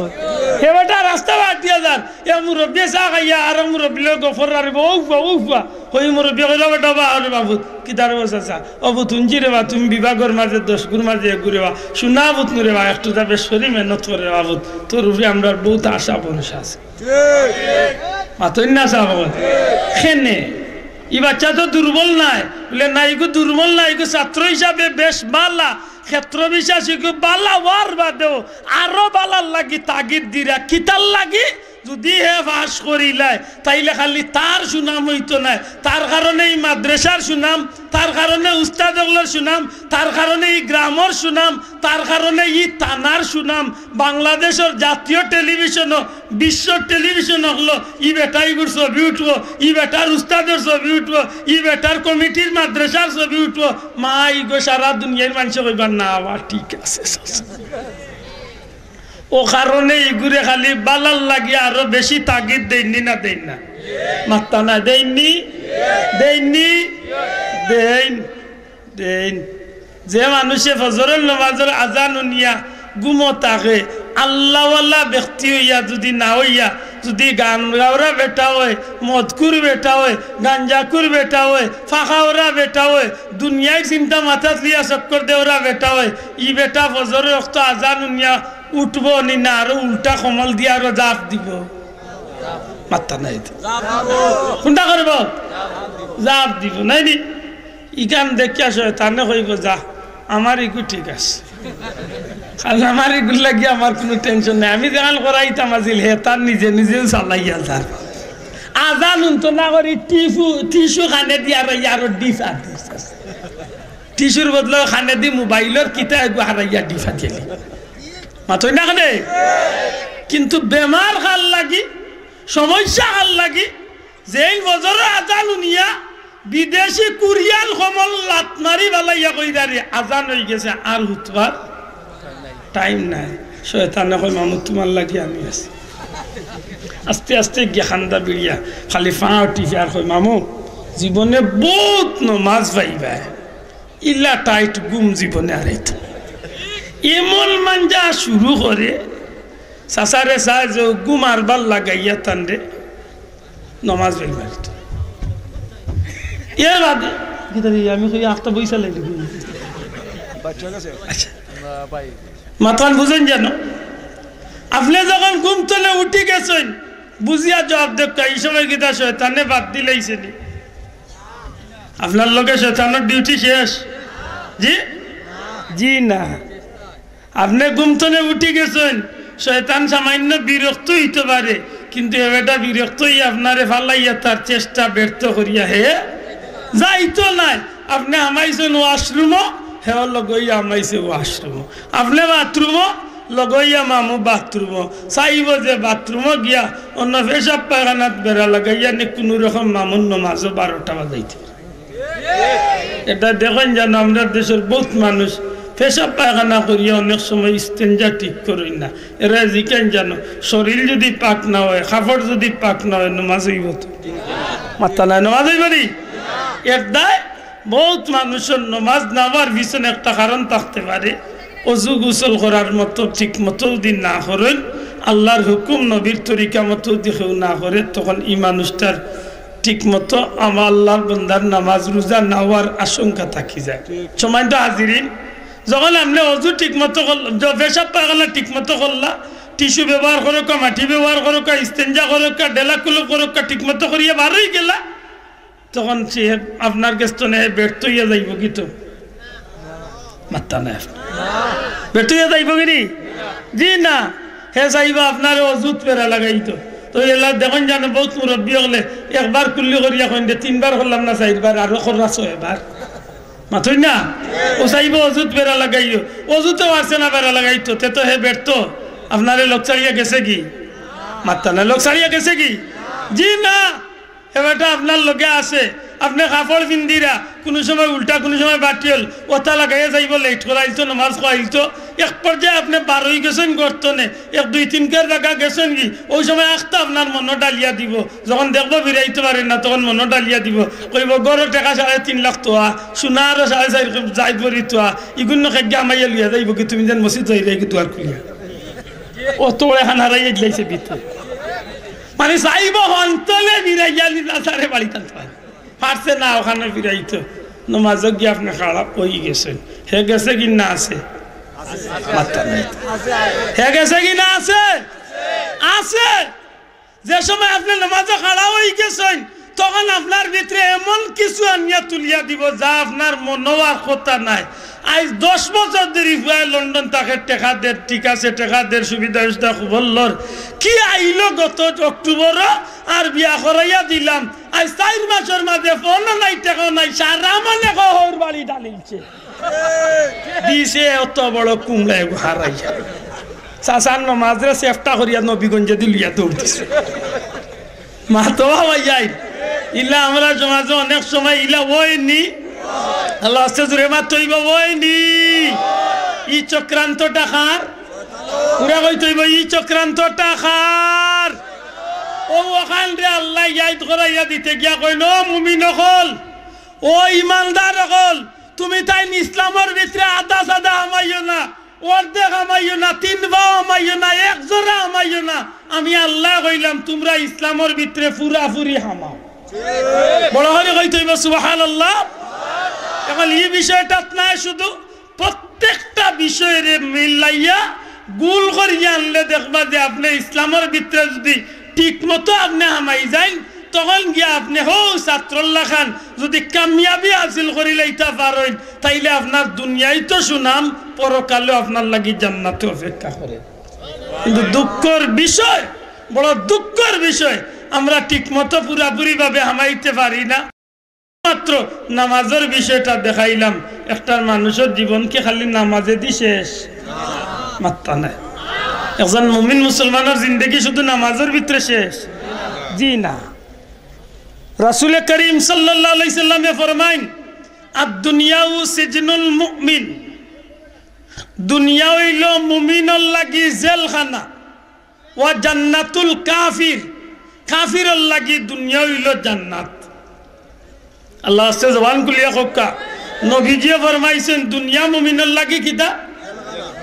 হে বেটা রাস্তা বাদ দিয়া যার। এ মুরব্বিয়ে চা খাইয়া আর মুরব্বির লগে গফর রারিব, "ও ফুয়া, ও ফুয়া।" হই মুরব্বিয়ে কইলা, "বেটা বা, আরে বাবুত, কিতারে বসা চা? ও পুত, হুনছি রেবা, তুমি বিভাগর মাঝে দশগুর মাঝে একগু রেবা। সোনা পুত নু রেবা, একটু যা বেশ করি মেহনত করে রেবা পুত। তোর উপরে আমরার বউত আশা ভরসা আছে।" মাতইন না সাব। কেনে? ই বাচ্চা তো দুর্বল নায়। বলে, "না, ইগু দুর্বল নায়, ইগু ছাত্র হিসাবে বেশ বালা।" ক্ষেত্র বিশেষ ইগু বালা অওয়ার বাদেও আরো বালার লাগি তাগিদ দিরা। কিতার লাগি? যুদি হে পাশ করিলায়, তাইলে খালি তার সুনাম অইতো নায়, তার কারণে ই মাদ্রাসার সুনাম, তার কারণে উস্তাদ অকলর সুনাম, তার কারণে ই গ্রামর সুনাম, তার কারণে ই থানার সুনাম, বাংলাদেশর জাতীয় টেলিভিশনো, বিশ্বর টেলিভিশন অকলো, ই বেটা ইগুর ছবি উঠবো, ই বেটার উস্তাদর ছবি উঠবো, ই বেটার কমিটির মাদ্রাসার ছবি উঠবো। মাই গো, সারা দুনিয়ার মানষে কইবা, "না বা, ঠিক আছে।" অউ কারণে ইগুরে খালি বালার লাগি আরো বেশি তাগিদ দেইন নি না দেইন না? মাত্তা না দেইন নি? দেইন নি? দেইন, দেইন। যে মানষে ফজরর নমাজর আজান হুনিয়া ঘুমো থাকে, আল্লাহওয়ালা ব্যক্তি অইয়া যুদি না অইয়া যুদি গান গাওরা বেটা অয়, মদখুর বেটা অয়, গাঞ্জাখুর বেটা অয়, ফাকাওরা বেটা অয়, দুনিয়ার চিন্তা মাথাত লইয়া চক্কর দেওরা বেটা অয়, ই বেটা ফজরর অক্ত আজান হুনিয়া উঠবো নি না, আরো উল্টা কমল দিয়া আরো জাপ দিবো? মাত্তা নাই তো। কুনটা করবো? জাপ দিবো, নায় নি? ইখান দেখিয়া শয়তানে কইবো, "যা, আমার ইগু ঠিক আছে।" কারণ আমার ইগুর লাগি আমার কুনু tension নাই। আমি যেখান করাইতাম আছিল, হে তার নিজে নিজেও চালাইয়া যার। আজান হুনতো না করি টিফু, টিস্যু কানে দিয়া আরো, আরো ডিফা দিছে। টিস্যুর বদলে কানে দি মোবাইলর কিতা এগু হারাইয়া ডিফা দিলি। মাতই না কেনে? কিন্তু বেমার কার লাগি, সমস্যা কার লাগি, যেইন ফজরর আজান হুনিয়া বিদেশি কুরিয়ান কমল লাত মারি ফালাইয়া কইরা রে, আজান অইগেছে, আর হুতবার time নাই। শয়তানে কয়, "মামু, তুমার লাগি আমি আছি।" আস্তে আস্তে গিয়া কান্দা বিড়িয়া খালি ফাও টিপে আর কয়, "মামু, জীবনে বউত নমাজ পাইবায়, ইলা tight ঘুম জীবনে আর অইতো না।" এমন মাঞ্জা শুরু করে, চাচারে চায় যে ঘুম আরবার লাগাইয়া তানরে নমাজ পড়ি মারিত। এর বাদে কিতা রে, আমি কই, "আখতা বইছা লাইলি ঘুম।" বাচ্চা গেছে? আচ্ছা। না, ভাই। মাতখান বুঝইন জানো? আপনে যখন ঘুম তনে উঠি গেছইন, বুঝিয়া জবাব দেউক্কা, ই সময় কিতা শয়তানে বাদ দিলাইছে নি? আপনার লগে শয়তানর duty শেষ? জি? জি না। আপনে ঘুম তনে উঠি গেছইন, শয়তান সামান্য বিরক্ত অইতো পারে, কিন্তু এ বেটা বিরক্ত অইয়া আপনারে ফালাইয়া তার চেষ্টা ব্যর্থ করিয়া হে যাইতো নায়। আপনে হামাইছইন washroom-ও, হেও লগইয়া হামাইছে washroom-ও। আপনে bathroom-ও, লগইয়া মামু bathroom-ও। চাইবো যে bathroom-ও গিয়া অন্য পেশাব পায়খানাত বেড়া লাগাইয়া নি কুনু রকম মামুর নমাজও বারোটা বাজাইতে। এটা দেখইন যেন আমরার দেশর বউত মানুষ পেশাব পায়খানা করিয়া অনেক সময় ইস্তেঞ্জা ঠিক করইন না। এরা জিকাইন যেন, শরীর যুদি পাক না অয়, কাপড় যুদি পাক না অয়, নমাজ অইবো তো? মাত্তা নাই, নমাজ অইবো নি? এর দায় বউত মানুষর নমাজ না অওয়ার পিছনে একটা কারণ থাকতে পারে, অজু গোসল করার মতো ঠিক মতো যুদি না করইন, আল্লার হুকুম নবীর তরিকা মতো যুদি কেউ না করে, তখন ই মানুষটার ঠিক মতো আমা-, আল্লার বন্দার নমাজ রোজা না অওয়ার আশঙ্কা থাকি যায়। সম্মানিত হাজিরিন, যখন আপনে অজু ঠিক মতো করল-, য-, পেশাব পায়খানা ঠিক মতো করলা, টিস্যু ব্যবহার করউক্কা, মাটি ব্যবহার করউক্কা, ইস্তেঞ্জা করউক্কা, ডেলা কুলুপ করউক্কা, ঠিক মতো করিয়া বার অইগেলা, তখন সে আপনার গেছ তনে ব্যর্থ অইয়া যাইবো কি তো? মাত্তা নাই। ব্যর্থ অইয়া যাইবো কি নি? জি না। হে চাইবো আপনারে অজুত বেড়া লাগাইতো। তো এলা দেখইন যেন বউত মুরব্বি অকলে একবার কুল্লি করিয়া কইন দে, তিনবার করলাম না, চাইরবার, আরো কররা ছয়বার। মাতইন না? ও চাইবো অজুত বেড়া লাগাইও। অজুতেও পারছে না বেড়া লাগাইতো, তে তো হে ব্যর্থ। আপনারে লগ ছাড়িয়া গেছে কি? মাত্তা নাই। লগ ছাড়িয়া গেছে কি? জি না। হে বেটা আপনার লগে আছে, আপনে কাপড় পিন্দিরা, কুনু সময় উল্টা, কুনু সময় বাটিয়ল, ওতা লাগাইয়া যাইবো, late করাইলতো, নমাজ খোয়াইলতো। এক পর্যায়ে আপনে বার অইগেছইন ঘর তনে, এক দুই তিন কের জাগা গেছইন কি, অউ সময় আখতা আপনার মনো ডালিয়া দিবো। যখন দেখবো ফিরাইতো পারইন না, তখন মনো ডালিয়া দিবো। কইবো, "ঘরো টেকা সাড়ে তিন লাখ তোয়া, সোনা আরো সাড়ে চাইর জাইদ ভরি তোয়া, ইগুইন কেগিয়া হামাইয়া লইয়া যাইবো কি, তুমি যেন মসজিদ যাইরায় কি দুয়ার খুলিয়া।" অত বড় এখান হারাইয়া দিলাইছে ভিতরে। মানে চাইবো হন্তলে ফিরাইয়া নিলা সারে বাড়িত আনতে পারে। পারছে না অখানো ফিরাইতো। নমাজো গিয়া আপনে খাড়া অইগেছইন। হে গেছে কি না আছে? মাত্তা নাই। হে গেছে কি না আছে? আছে। যে সময় আপনে নমাজো খাড়া অইগেছইন, তখন আপনার ভিতরে এমন কিছু আনিয়া তুলিয়া দিবো, যা আপনার মনো অওয়ার কথা নায়। আইজ দশ বছর ধরি পুয়ায় লন্ডন থাকে, টেকা দের, ঠিক আছে, টেকা দের, সুবিধা অসুবিধা খবর লর। কি আইলো গত অক্টোবরো, আর বিয়া করাইয়া দিলাম। আইজ চাইর মাসর মাঝে ফোনও নাই, টেকাও নাই, সারা মনে কয় হউর বাড়ি ডালিলছে। দিছে অত বড় কুমড়া এগু হারাইয়া। চাচার নমাজরে চেফটা করিয়া নবীগঞ্জেদি লইয়া দৌড় দিছে। মাতো বা ভাইয়াইন, ইলা আমরার সমাজো অনেক সময় ইলা অয়নি। আল্লাহ আস্তে জোরে মাতো, অইবো অয়নি। ই চক্রান্তটা কার? পুরা কইতো অইবো, ই চক্রান্তটা কার? অউ অখানরে আল্লায় ইয়াদ করাইয়া দিতে গিয়া কইন, "ও মুমিন অকল, ও ইমানদার অকল, তুমি তাইন ইসলামর ভিতরে আধা সাদা হামাইও না।" অর্ধেক হামাইও না, তিন পাও হামাইও না, এক জরা হামাইও না। আমি আল্লায় কইলাম, তুমরা ইসলামর ভিতরে পুরাপুরি হামাও। বড় করি কইতে অইবো সুবহানাল্লাহ। এখন ই বিষয়টাত নায় শুধু, প্রত্যেকটা বিষয়রে মিলাইয়া গুল করিয়া আনলে দেখবা যে আপনে ইসলামর ভিতরে যুদি ঠিক মতো আপনে হামাই যাইন, তখন গিয়া আপনে হউ ছাত্রর লাখান যুদি কামিয়াবি হাসিল করিলাইতা পারইন, তাইলে আপনার দুনিয়াইত সুনাম, পরকালেও আপনার লাগি জান্নাতে অপেক্ষা করে। কিন্তু দুঃখর বিষয়, বড় দুঃখর বিষয়, আমরা ঠিকমতো পুরাপুরিভাবে হামাইতে পারি না। মাত্র নামাজর বিষয়টা দেখাইলাম, একটার মানুষর জীবন কি খালি নামাজেদি শেষ? মাত্তা নাই। একজন মুমিন মুসলমানর জিন্দেগি শুধু নামাজর ভিতরে শেষ? জি না। রাসূলে করিম সাল্লাল্লাহু আলাইহি সাল্লামে ফরমাইন, "আদ দুনিয়াউ সিজনুল মুমিন।" দুনিয়া অইলো মুমিনর লাগি জেলখানা। "ওয়া জান্নাতুল কাফির।" কাফিরর লাগি দুনিয়া অইলো জান্নাত। আল্লাহ আছে জবান খুলিয়া কউক্কা। নবীজিয়ে ফরমাইছইন, দুনিয়া মুমিনর লাগি কিতা?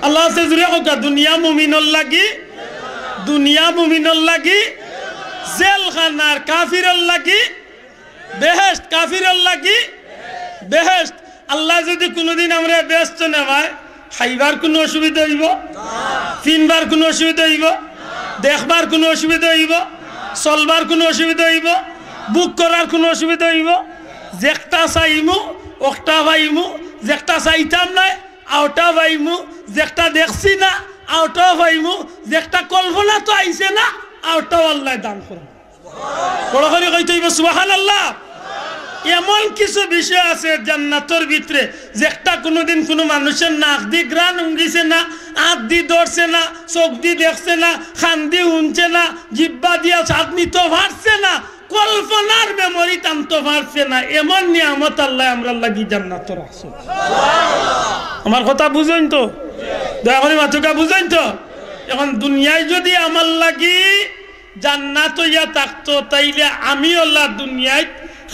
আল্লাহ আছে জুরে কউক্কা, দুনিয়া মুমিনর লাগি, দুনিয়া মুমিনর লাগি জেলখানার, কাফিরর লাগি বেহেশত, কাফিরর লাগি বেহেশত। আল্লায় যুদি কুনুদিন আমরারে বেহেশতো নেওয়ায়, খাইবার কুনু অসুবিধা অইবো? পিনবার কুনু অসুবিধা অইবো? দেখবার কুনু অসুবিধা অইবো? চলবার কুনু অসুবিধা অইবো? ভোগ করার কুনু অসুবিধা অইবো? যেকটা চাইমু, অকটা পাইমু, যেকটা চাইতাম নায়, অউটা পাইমু, যেকটা দেখছি না, অউটাও পাইমু, যেকটা কল্পনাত আইছে না, অউটাও আল্লায় দান করইন। বড় করি কইতে অইবো সুবহানাল্লাহ। এমন কিছু বিষয় আছে জান্নাতর ভিতরে, যেকটা কুনুদিন কুনু মানুষর নাকদি ঘ্রাণ হুঙ্গিছে না, আতদি ধরছে না, চউখদি দেখছে না, কানদি হুনছে না, জিব্বাদিয়া স্বাদ নিতো পারছে না, কল্পনার মেমরিত আনতো পারছে না, এমন নিয়ামত আল্লায় আমরার লাগি জান্নাতো রাখছইন। আমার কথা বুঝইন তো? দয়া করি মাতউক্কা, বুঝইন তো? এখন দুনিয়ায় যুদি আমার লাগি জান্নাত অইয়া থাকতো, তাইলে আমি অলা দুনিয়াত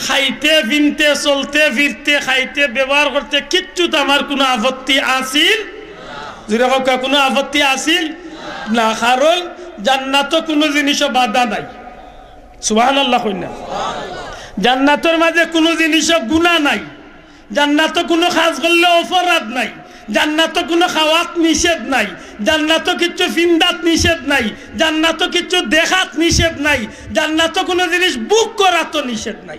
খাইতে, পিনতে, চলতে, ফিরতে, খাইতে, ব্যবহার করতে কিচ্ছুত আমার কুনু আপত্তি আছিল? জুরে কউক্কা, কুনু আপত্তি আছিল না, কারণ জান্নাতো কুনু জিনিসও বাধা নাই। সুবহানাল্লাহ কইন না। জান্নাতর মাঝে কুনু জিনিসও গুনা নাই। জান্নাতো কুনু কাজ করলে অপরাধ নাই, জান্নাতো কুনু খাওয়াত নিষেধ নাই, জান্নাতো কিচ্ছু ফিন্দাত নিষেধ নাই, জান্নাতো কিচ্ছু দেখাত নিষেধ নাই, জান্নাতো কুনু জিনিস ভোগ করাত নিষেধ নাই।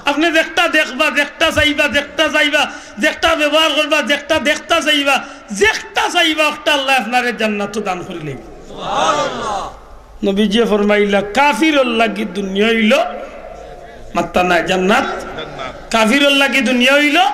আপনে যেকটা দেখবা, যেকটা চাইবা, যেকটা চাইবা, যেকটা ব্যবহার করবা, যেকটা দেখতা চাইবা, যেকটা চাইবা, অকটা আল্লায় আপনারে জান্নাতো দান করিলাইবো। নবীজিয়ে ফরমাইলা, কাফিরর লাগি দুনিয়া অইলো, মাত্তা নাই, জান্নাত। কাফিরর লাগি দুনিয়া অইলো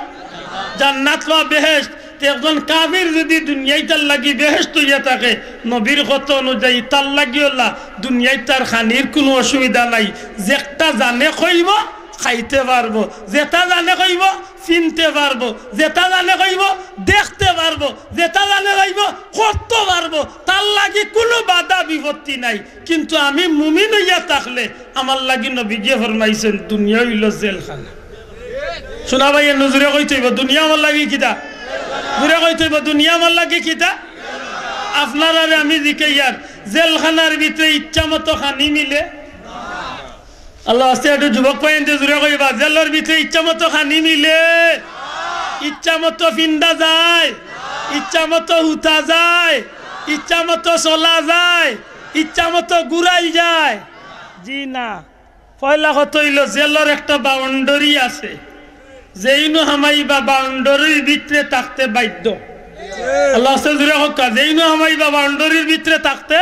জান্নাত বা বেহেশত। তে একজন কাফির যুদি দুনিয়াই তার লাগি বেহেশত অইয়া থাকে, নবীর কথা অনুযায়ী তার লাগি অলা দুনিয়াই তার খানির কুনু অসুবিধা নাই। যেকটা জানে খাইবো, খাইতে পারবো, যেটা জানে খাইবো, পিনতে পারবো, যেটা জানে খাইবো, দেখতে পারবো, যেটা জানে খাইবো, করতে পারবো, তার লাগি কুনু বাধা বিপত্তি নাই। কিন্তু আমি মুমিন অইয়া থাকলে আমার লাগি নবীজিয়ে ফরমাইছইন, দুনিয়া অইলো জেলখানা। শুনা ভাই, এ নজরে কইতে অইবো, দুনিয়া আমার লাগি কিতা? জুরে কইতে অইবো, দুনিয়া আমার লাগি কিতা? আপনারারে আমি জিকাইয়ার, জেলখানার ভিতরে ইচ্ছা মতো খানি মিলে? আল্লাহ আছে, একটু যুবক ভাইয়াইন্তে জুরে কইবা, জেলর ভিতরে ইচ্ছা মতো খানি মিলে? ইচ্ছা মতো ফিন্দা যায়, ইচ্ছা মতো হুতা যায়, ইচ্ছা মতো চলা যায়, ইচ্ছা মতো ঘুরাই যায়? জি না। পয়লা কথা অইলো, জেলর একটা বাউন্ডারি আছে, যেইনু হামাইবা বাউন্ডারির ভিতরে থাকতে বাধ্য। আল্লাহ আছে জুরে কউক্কা, যেইনু হামাইবা বাউন্ডারির ভিতরে থাকতে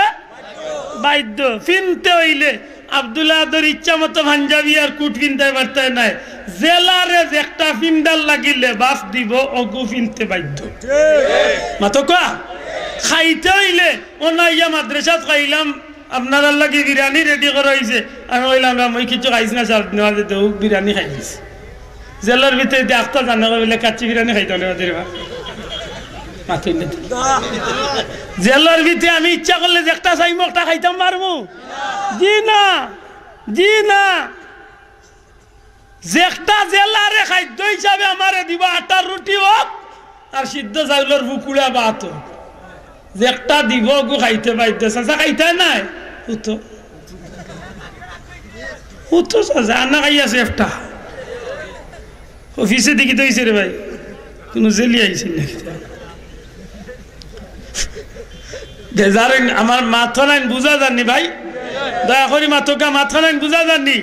বাধ্য। ফিনতে অইলে আব্দুল আহাদর ইচ্ছা মতো পাঞ্জাবি আর কুট ফিনতায় পারতায় নায়। জেলারে যেকটা ফিন্দার লাগি লেবাস দিবো, অগু ফিনতে বাধ্য। মাতউক্কা, খাইতে অইলে, অনো আইয়া মাদ্রাসাত খাইলাম, আপনারার লাগি বিরিয়ানি রেডি করা অইছে। আমি কইলাম, "না, মুই কিচ্ছু খাইছি না, সাত দিন বাদে তো বিরিয়ানি খাই দিছি।" জেলর ভিতরে দেখতা জানে কই বলে, "কাচ্চি বিরিয়ানি খাইতাম রে বাদে রে বা।" মাতইন না। জেলর ভিতরে আমি ইচ্ছা করলে যেকটা চাইমু, অকটা খাইতাম পারমু? জি না, জি না। যেকটা জেলারে খাদ্য হিসাবে আমারে দিবা, আটার রুটি অউক, আর সিদ্ধ চাউলর ফুকুড়া ভাত। যে একটা দিব, ওগু খাইতে বাধ্য। চাচা খাইতায় নায়? হুতো। হুতো চাচা, আনা খাই আছে একটা। অফিসে দেখি তো অইছে রে ভাই। কুনু জেলি আইছে নাকি? বেজার অইন, আমার মাতখানাইন বুঝা যারনি ভাই? দয়া করি মাতউক্কা, মাতখানাইন বুঝা যারনি?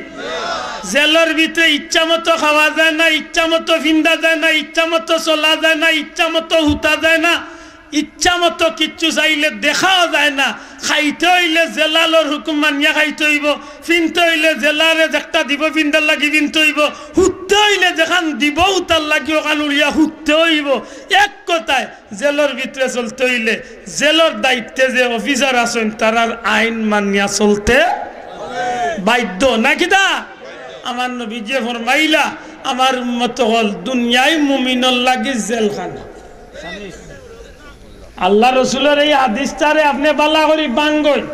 জেলর ভিতরে ইচ্ছা মতো খাওয়া যায় না, ইচ্ছা মতো ফিন্দা যায় না, ইচ্ছা মতো চলা যায় না, ইচ্ছা মতো হুতা যায় না, ইচ্ছা মতো কিচ্ছু চাইলে দেখাও যায় না। খাইতে অইলে জেলালর হুকুম মানিয়া খাইতে অইবো, ফিনতে অইলে জেলারে যেকটা দিবো ফিন্দার লাগি ফিনতে অইবো, হুততে অইলে যেখান দিবো হুতার লাগি ওখান উড়িয়া হুততে অইবো। এক কথায় জেলর ভিতরে চলতে অইলে জেলর দায়িত্বে যে অফিসার আছইন তারার আইন মানিয়া চলতে বাধ্য। না কিতা? আমার নবীজিয়ে ফরমাইলা, আমার উম্মত অকল দুনিয়াই মুমিনর লাগি জেলখানা। আল্লার রসুলর এই হাদিসটারে আপনে ভালা করি ভাঙ্গইন।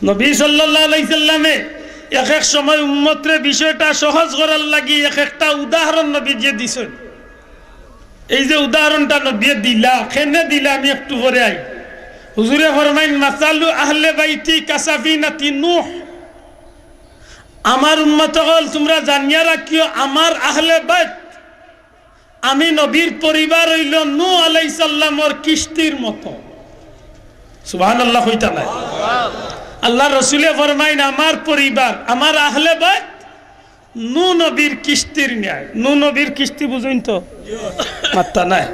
নবী সাল্লাল্লাহু আলাইহি সাল্লামে এক এক সময় উম্মতরে বিষয়টা সহজ করার লাগি এক একটা উদাহরণ নবীজিয়ে দিছইন। এই যে উদাহরণটা নবীয়ে দিলা, কেনে দিলা আমি একটু পরে আই। হুজুরে ফরমাইন, "মাসালু আহলে বাইতি কাসাফিনাতি নূহ।" আমার উম্মত অকল, তুমরা জানিয়া রাখিও, আমার আহলে বাইত, আমি নবীর পরিবার অইলো নূহ আলাইহিস সালামর কিস্তির মতো। সুবহানাল্লাহ কইতা নায়? আল্লার রসুলে ফরমাইন, আমার পরিবার, আমার আহলে বাইত নূহ নবীর কিস্তির ন্যায়। নূহ নবীর কিস্তি বুঝইন তো? মাত্তা নাই।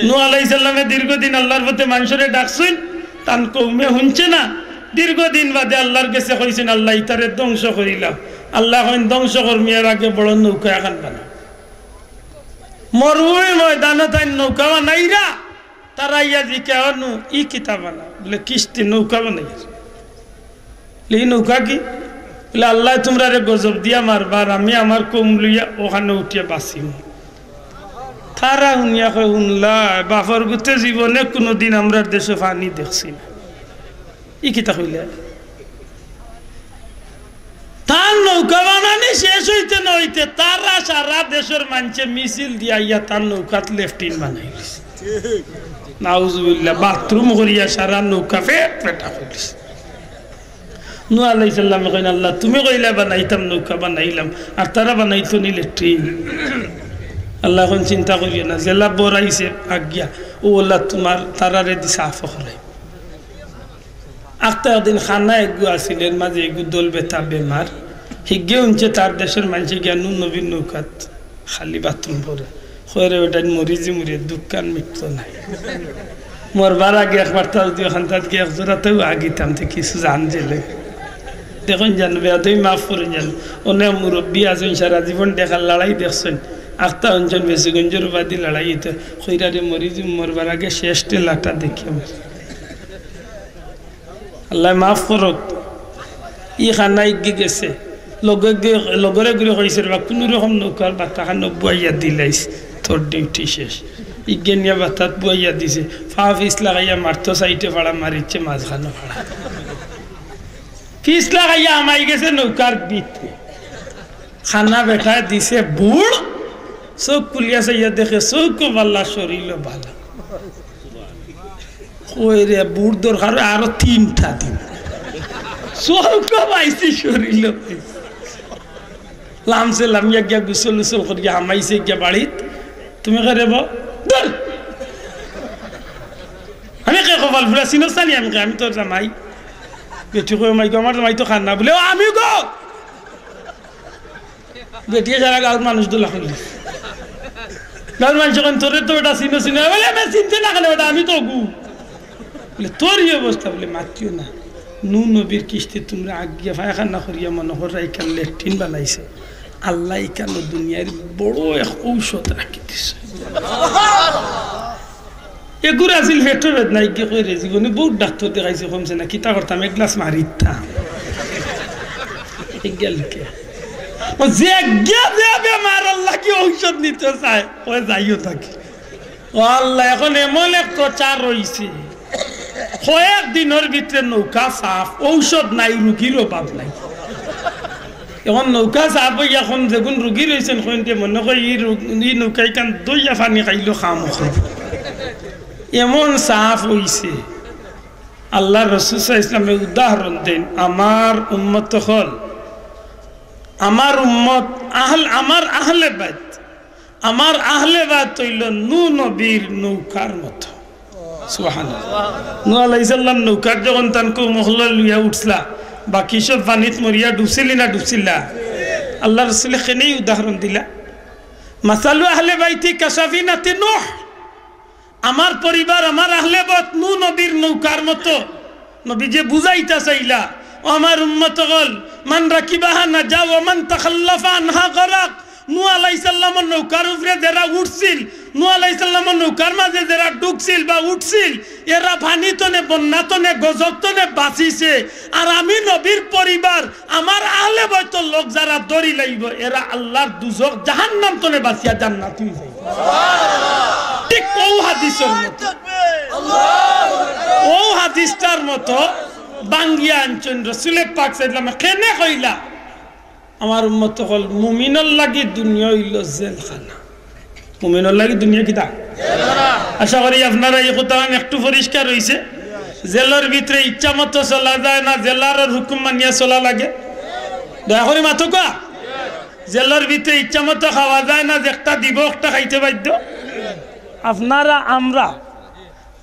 নূহ আলাইহিস সালামে দীর্ঘদিন আল্লার পথে মানষরে ডাকছইন, তান কওমে হুনছে না। দীর্ঘদিন বাদে আল্লার গেছে কইছইন, "আল্লাহ, ইতারে ধ্বংস করিলাও।" আল্লায় কইন, "ধ্বংস করমিয়ার আগে বড় নৌকা এখান বানাও।" মরুভূমি ময়দানো তাইন নৌকা বানাইরা, তারা আইয়া জিকায়, "ও নূহ, ই কিতা বানাও?" বলে, "কিস্তি নৌকা বানাইয়ার।" বলে, "ই নৌকা কি?" বলে, "আল্লায় তুমরারে গজব দিয়া মারবা, আর আমি আমার কওম লইয়া ওখানো উঠিয়া বাচিমু।" তারা হুনিয়া কয়, "হুনলায়, বাপর পুতে জীবনে কুনুদিন আমরার দেশো পানি দেখছি না, ই কিতা কইলা?" তান নৌকা বানানি শেষ অইতে না অইতে তারা সারা দেশর মানষে মিছিল দিয়া আইয়া তান নৌকাত লেট্রিন বানাইলিছে। নাউজুবিল্লাহ, বাথরুম করিয়া সারা নৌকা ফেট ফেটা করিলিছে। নূহ আলাইহিস সালামে কইন, "আল্লাহ, তুমি কইলা বানাইতাম, নৌকা বানাইলাম, আর তারা বানাইতো নি লেট্রিন।" আল্লায় কইন, "চিন্তা করিও না, যেলা বর আইছে আগিয়া, অউ আল্লায় তুমার তারারে দি সাফ করাই।" আখতা একদিন খানা এগু আছিল, এর মাঝে এগু দল বেটা বেমার। হিগে হুনছে তার দেশর মানষে গিয়া নূহ নবীর নৌকাত খালি বাথরুম করে। কয়, "রে বেটা, মরি যিমু রে, দুঃখান মিটতো নায়। মরবার আগে একবার তা যদি ওখান তাত গিয়া এক জোড়াতেও আগিতাম, তে কিছু জান জেলে।" দেখইন জানো, বেয়াদবি মাফ করইন জানো। অনেক মুরব্বি আছইন, সারা জীবন টেকার লড়াই দেখছইন। আখতা হুনছইন বেশিগঞ্জর বাদি লড়াই অইতো। কইরা, "রে মরি যিমু, মরবার আগে শেষ টেলাটা দেখি আমার।" আল্লায় মাফ করউক। ই খানা ইগি গেছে। লগে গে-, লগরে ঘুরে কইছে, "রে বা, কুনু রকম নৌকার বাতাখান বুয়াইয়া দিলাইস, তোর ডিউটি শেষ।" ইগে নিয়া বাতাত বুয়াইয়া দিছে। ফা ফিস লাগাইয়া মারতো সাইডে ফাড়া মারিছে, মাঝখানো ফাড়া। ফিস লাগাইয়া হামাই গেছে নৌকার ভিতরে। খানা বেটায় দিছে বুড়, চউখ খুলিয়া চাইয়া দেখে চউখও ভালা, শরীরও ভালা। কয় রে, বুড় দরকার আরো তিনটা দিন। চউখও পাইছি, শরীরও পাইছি। লামছে লামিয়া গিয়া গোসল উসল করিয়া হামাইছে গিয়া বাড়িত। তুমি কে রে বা? ধুর! আমি কে কপাল ফুড়া চিনস না নি আমি কে? আমি তোর জামাই। বেটি কয়, "মাই গো, আমার জামাই তো খান না।" বলে, "ও, আমি গো!" বেটিয়ে সারা গাঁওর মানুষ দোলা করলি। গাঁওর মানুষ যখন, "তোরে তো বেটা চিনো চিনো।" বলে, "আমি চিনতে না কেনে বেটা, আমি তো অগু।" বলে, "তোর ই অবস্থা?" বলে, "মাতিও না। নূহ নবীর কিস্তি তুমরা আগিয়া পায়খানা করিয়া মনো কররা ইখান লেট্রিন বানাইছে। আল্লায় ইখানো দুনিয়ার বড় এক ঔষধ রাখি দিছে।" এগুর আছিল পেটো বেদনা, ইগে কয় রে, "জীবনে বউত ডাক্তর দেখাইছি, কমছে না, কিতা করতাম, এক গ্লাস মারিতাম।" ইগিয়া লিখে। ও যে গিয়া যে বেমারর লাগি ঔষধ নিতে চায়, ও যাইও থাকি। ও আল্লাহ, এখন এমন এক প্রচার অইছে, কয়েক দিনর ভিতরে নৌকা সাফ, ঔষধ নাই, রুগীর অভাব নাই। এখন নৌকা সাফ অইয়া এখন যেগুন রুগী রইছইন, কইন যে মনে কয় ই রু-, ই নৌকাখান দইয়া পানি খাইলো কাম অইবো। এমন সাফ অইছে। আল্লার রসুল সাল্লাল্লাহু আলাইহি ওয়াসাল্লামে উদাহরণ দেইন, আমার উম্মত অকল, আমার উম্মত আহল-, আমার আহলে বাইত, আমার আহলে বাইত অইলো নূহ নবীর নৌকার মতো। সুবহানাল্লাহ। নূহ আলাইহিস সালাম নৌকাত যখন তান কওম অকলরে লইয়া উঠছিলা, বাকি সব পানিত মরিয়া ডুবছিলি না ডুবছিলা? আল্লার রসুলে কেনে ই উদাহরণ দিলা, মাসালু আহলে বাইতি কাসাফিনাতি নূহ। আমার পরিবার, আমার আহলে বাইত নূহ নবীর নৌকার মতো। নবীজিয়ে বুঝাইতা চাইলা, ও আমার উম্মত অকল, মান রাকিবাহা নাজা ওয়া মান তাখাল্লাফা আনহা গরাক। নূহ আলাইহিস সালামর নৌকার উপরে যেরা উঠছিল, নূহ আলাইহিস সালামর নৌকার মাঝে যেরা ঢুকছিল বা উঠছিল, এরা পানি তনে, বন্যা তনে, গজব তনে বাঁচিছে। আর আমি নবীর পরিবার, আমার আহলে বাইতর লোক যারা দড়ি লাইবো, এরা আল্লার দুজখ জাহান্নাম তনে বাঁচিয়া জান্নাতি অইযাইবো। ঠিক অউ হাদিসর মতো, অউ হাদিসটার মতো ভাঙ্গিয়া আনছইন। রসুলে পাক সাল্লাল্লাহু আলাইহি ওয়াসাল্লামে কেনে কইলা, আমার উম্মত অকল, মুমিনর লাগি দুনিয়া অইলো জেলখানা। মুমিনর লাগি দুনিয়া কিতা? আশা করি আপনারা ই কথাখান একটু পরিষ্কার অইছে। জেলর ভিতরে ইচ্ছা মতো চলা যায় না, জেলারর হুকুম মানিয়া চলা লাগে। দয়া করি মাতউক্কা। জেলর ভিতরে ইচ্ছা মতো খাওয়া যায় না, যেটা দিবো একটা খাইতে বাধ্য। আপনারা, আমরা,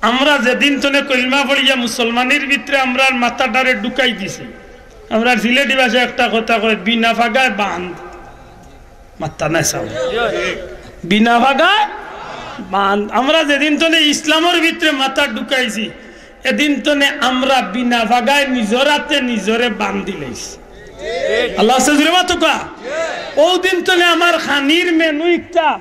আমরা যেদিন তনে কলমা পড়িয়া মুসলমানির ভিতরে আমরার মাথাটারে ঢুকাই দিছি, আমরার সিলেটি ভাষায় একটা কথা কয়, বিনা ফাগায় বান্দ। মাত্তা নাই সাব। বিনা ফাগায় বান্দ। আমরা যেদিন তনে ইসলামর ভিতরে মাথা ঢুকাইছি, এদিন তনে আমরা বিনা ফাগায় নিজর আতে নিজরে বান্দি লাইছি। আল্লাহ আছে জুরে মাতউক্কা। অউ দিন তনে আমার খানির মেনু একটা,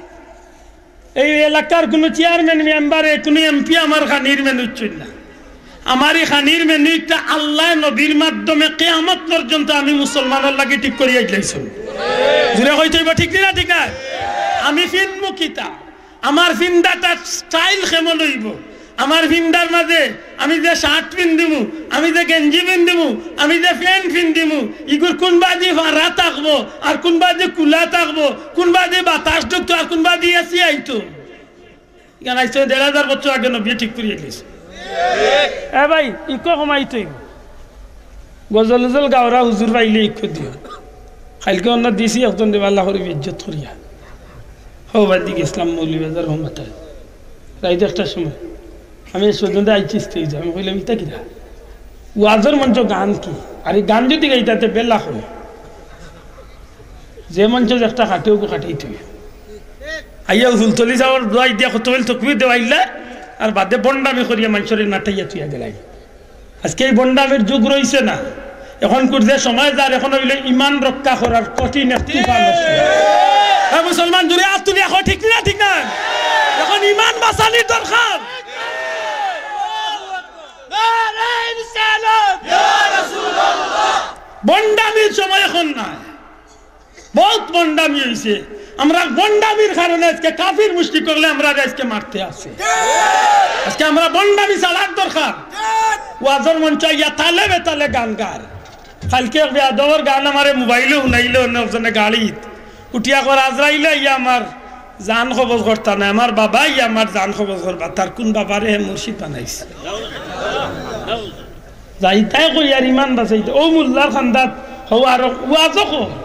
এই এলাকার কুনু চেয়ারম্যান মেম্বারে, কুনু এমপি আমার খানির মেনু ইচ্ছুক না। আমার ই খানির মেনু একটা আল্লায় নবীর মাধ্যমে কিয়ামত পর্যন্ত আমি মুসলমানর লাগি ঠিক করিয়া দিলাইছইন। জুরে কইতে অইবো, ঠিক নি না? ঠিক না? আমি ফিন্দমু কিতা? আমার ফিন্দাটার style কেমন অইবো? আমার ফিন্দার মাঝে আমি যে shirt ফিন্দিমু, আমি যে গেঞ্জি ফিন্দিমু, আমি যে pant ফিন্দিমু, ইগুর কুনবাদি ফাড়া থাকবো, আর কুনবাদি খুলা থাকবো, কুনবাদি বাতাস ঢুকতো, আর কুনবাদি এসি আইতো। ইখান আইজ দেড় হাজার বছর আগে নবীয়ে ঠিক করিয়া দিছে। এ ভাই, ইকো কমাইতে অইবো। গজল উজল গাওরা হুজুর পাইলে ইকো দিও। কাইলকে অন্য দিছি একজনরে, আল্লাহ করি ইজ্জত করিয়া। হউ বাদ দি গেছিলাম মৌলভীবাজার হমাতায়। রাইত একটার সময়। আমি এই পর্যন্ত আইছি stage-এ। আমি কইলাম, "ইতা কিতা? ওয়াজর মঞ্চ গান কি? আর ই গান যদি গাইতা তে বেলা কই?" যে মঞ্চ একটা কাটে, ওগু কাটেই থুই। আইয়া ফুলতলি যাওয়ার দোয়াই দিয়া কত বেল তকবির দেওয়াইলা, আর বাদে বন্ডামি করিয়া মানষরে নাটাইয়া থুইয়া গেলাই। আজকে এই বন্ডামির যুগ রইছে না। এখন কুর যে সময় যার, এখন অইলে ইমান রক্ষা করার কঠিন এক তুফান আছে। এ মুসলমান, জুরে আত তুলিয়া কও, ঠিক না? ঠিক না? এখন ইমান বাঁচানির দরকার। বন্ডামির সময় এখন নায়। বউত বন্ডামি অইছে। আমরা বন্ডামির কারণে আজকে কাফির মুশরিক অকলে আমরারে আজকে মারতে আছে। আজকে আমরা বন্ডামি ছাড়ার দরকার। ওয়াজর মঞ্চ আইয়া তালে বেতালে গান গার। কাইলকে এক বেয়াদবর গান আমারে মোবাইলো হুনাইলো, অন্য একজনে গাড়িত উঠিয়া কর, "আজরাইলে আইয়া আমার জান কবজ করতা নায়, আমার বাবা আইয়া আমার জান কবজ করবা।" তার কুন বাবারে হে মুর্শিদ বানাইছে? যাইতায় কই আর ইমান বাঁচাইতে। অউ মোল্লার কান্দাত, হউ আরো ওয়াজও কর।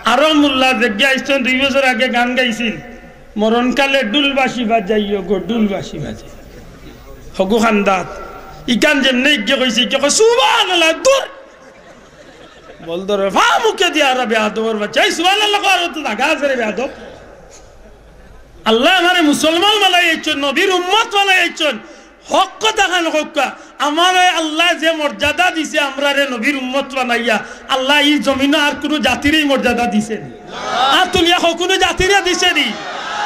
আরো মোল্লা যেগিয়ে আইছইন, দুই বছর আগে গান গাইছিল, "মরণকালে ডুল বাঁশি বাজাইও গো, ডুল বাঁশি বাজাইও।" হগু কান্দাত। ইখান যেমনে ইগে কইছে, ইগে কয়, "সুবহানাল্লাহ, দূর।" বল ধরে, ফা মুখে দিয়া আর বেয়াদবর বাচ্চা। এই সুবহানাল্লাহ কওয়ার তো জাগা আছে রে বেয়াদব। আল্লায় আমারে মুসলমান বানাইয়া আইছইন, নবীর উম্মত বানাইয়া আইছইন। হক কথাখান কউক্কা, আমারে আল্লায় যে মর্যাদা দিছে, আমরারে নবীর উম্মত বানাইয়া, আল্লায় ই জমিনো আর কুনু জাতিরে ই মর্যাদা দিছে নি? আত তুলিয়া কও, কুনু জাতিরে দিছে নি?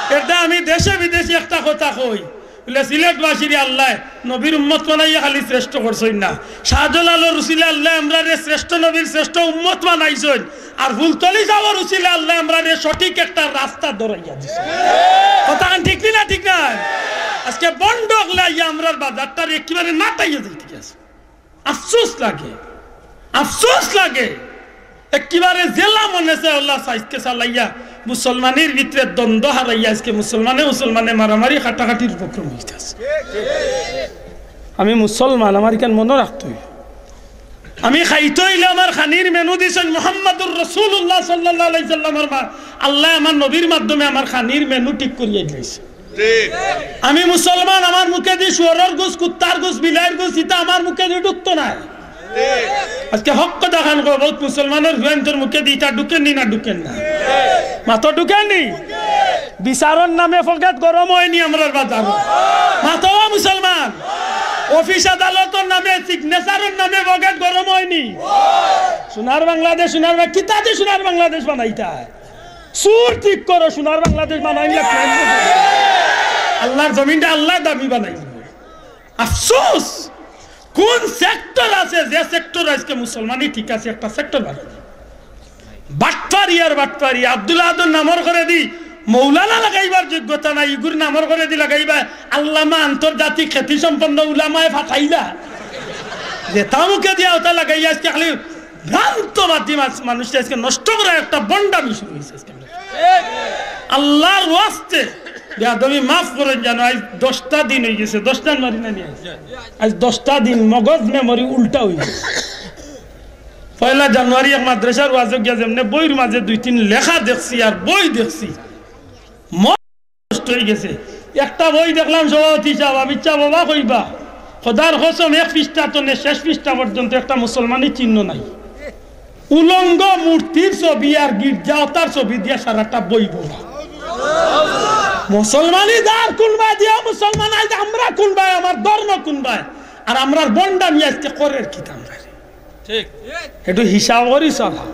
এরদায় আমি দেশে বিদেশে একটা কথা কই, বুলে সিলেটবাসীরে আল্লায় নবীর উম্মত বানাইয়া খালি শ্রেষ্ঠ করছইন না, শাহজালালর উসিলায় আল্লায় আমরারে শ্রেষ্ঠ নবীর শ্রেষ্ঠ উম্মত বানাইছইন। আর ফুলতলি যাওয়ার উসিলায় আল্লায় আমরারে সঠিক একটা রাস্তা ধরাইয়া দিছে। কথাখান ঠিক নি না? ঠিক না? আজকে বন্ড অকলে আইয়া আমরার বাজারটারে একেবারে নাটাইয়া যাইতে আছে। আফসোস লাগে, আফসোস লাগে। একেবারে যেলা মনে চায় অলা সাইজকে চালাইয়া মুসলমানির ভিতরে দ্বন্দ্ব হারাইয়া আইজকে মুসলমানে মুসলমানে মারামারি কাটাকাটির উপক্রম অইতাছে। আমি মুসলমান, আমার ইখান মনো রাখতে অইবো। আমি খাইতে অইলে আমার খানির মেনু দিছইন মুহাম্মাদুর রাসূলুল্লাহ সাল্লাল্লাহু আলাইহি সাল্লামর মা-, আল্লায় আমার নবীর মাধ্যমে আমার খানির মেনু ঠিক করিয়া দিলাইছে। আমি মুসলমান, আমার মুখেদি শুয়োরর গুস, কুত্তার গুস, বিলাইর গুস, ইতা আমার মুখেদি ঢুকতো নায়। আইজকে হক কথা খান কও, বউত মুসলমানর ফুয়াইন্তর মুখেদি ইতা ঢুকের নি না ঢুকের না? মাতো ঢুকের নি? বিচারর নামে পকেট গরম অয়নি আমরার বাজারো? মাতো বা মুসলমান, অফিস আদালতর নামে, সিগনেচারর নামে পকেট গরম অয়নি? সোনার বাংলাদেশ, সোনার বা-, কিতা দি সোনার বাংলাদেশ বানাইতায়? চুল ঠিক করো, সোনার বাংলাদেশ বানাইন না। আল্লাহর জমিনটা আল্লায় দামি বানাইন। আফসোস, কোন সেক্টর আছে যে সেক্টর আইজকে মুসলমানি ঠিক আছে, একটা সেক্টর বাদ। বাটপারি আর বাটপারি। আব্দুল আহাদর নামর করেদি মৌলানা লাগাইবার যোগ্যতা নাই, ইগুর নামর করেদি লাগাইবা আল্লামা, আন্তর্জাতিক খ্যাতিসম্পন্ন উলামায়ে ফাতাইলা। যেতা মুখে দিয়া অতা লাগাইয়া আইজকে খালি ভ্রান্তবাদী মাস-, মানুষরে আইজকে নষ্ট করার একটা ভন্ডামি শুরু অইছে আইজকে। আল্লাহর ওয়াস্তে বেয়াদবি মাফ করইন জানো, আইজ দশটা দিন অইগেছে, দশ জানুয়ারি না নি আইজ? আইজ দশটা দিন মগজ মেমরি উল্টা অইগেছে। পয়লা জানুয়ারি এক মাদ্রাসার ওয়াজো গিয়া যেমনে বইর মাঝে দুই তিন লেখা দেখছি আর বই দেখছি, মন নষ্ট অইগেছে। একটা বই দেখলাম সভাপতি সাব, আমি চা বাবা কইবা, খোদার কসম এক পৃষ্ঠা তনে শেষ পৃষ্ঠা পর্যন্ত একটা মুসলমানি চিহ্ন নাই। উলঙ্গ মূর্তির ছবি আর গির্জা অতার ছবি দিয়া সারাটা বই ভরা। মুসলমানি যার কুনবায় দিয়া মুসলমান, আইজ আমরা কুনবায়, আমার ধর্ম কুনবায়, আর আমরার ভন্ডামি আইজকে করের কিতা আমরারে? ঠিক। একটু হিসাব করি চলা।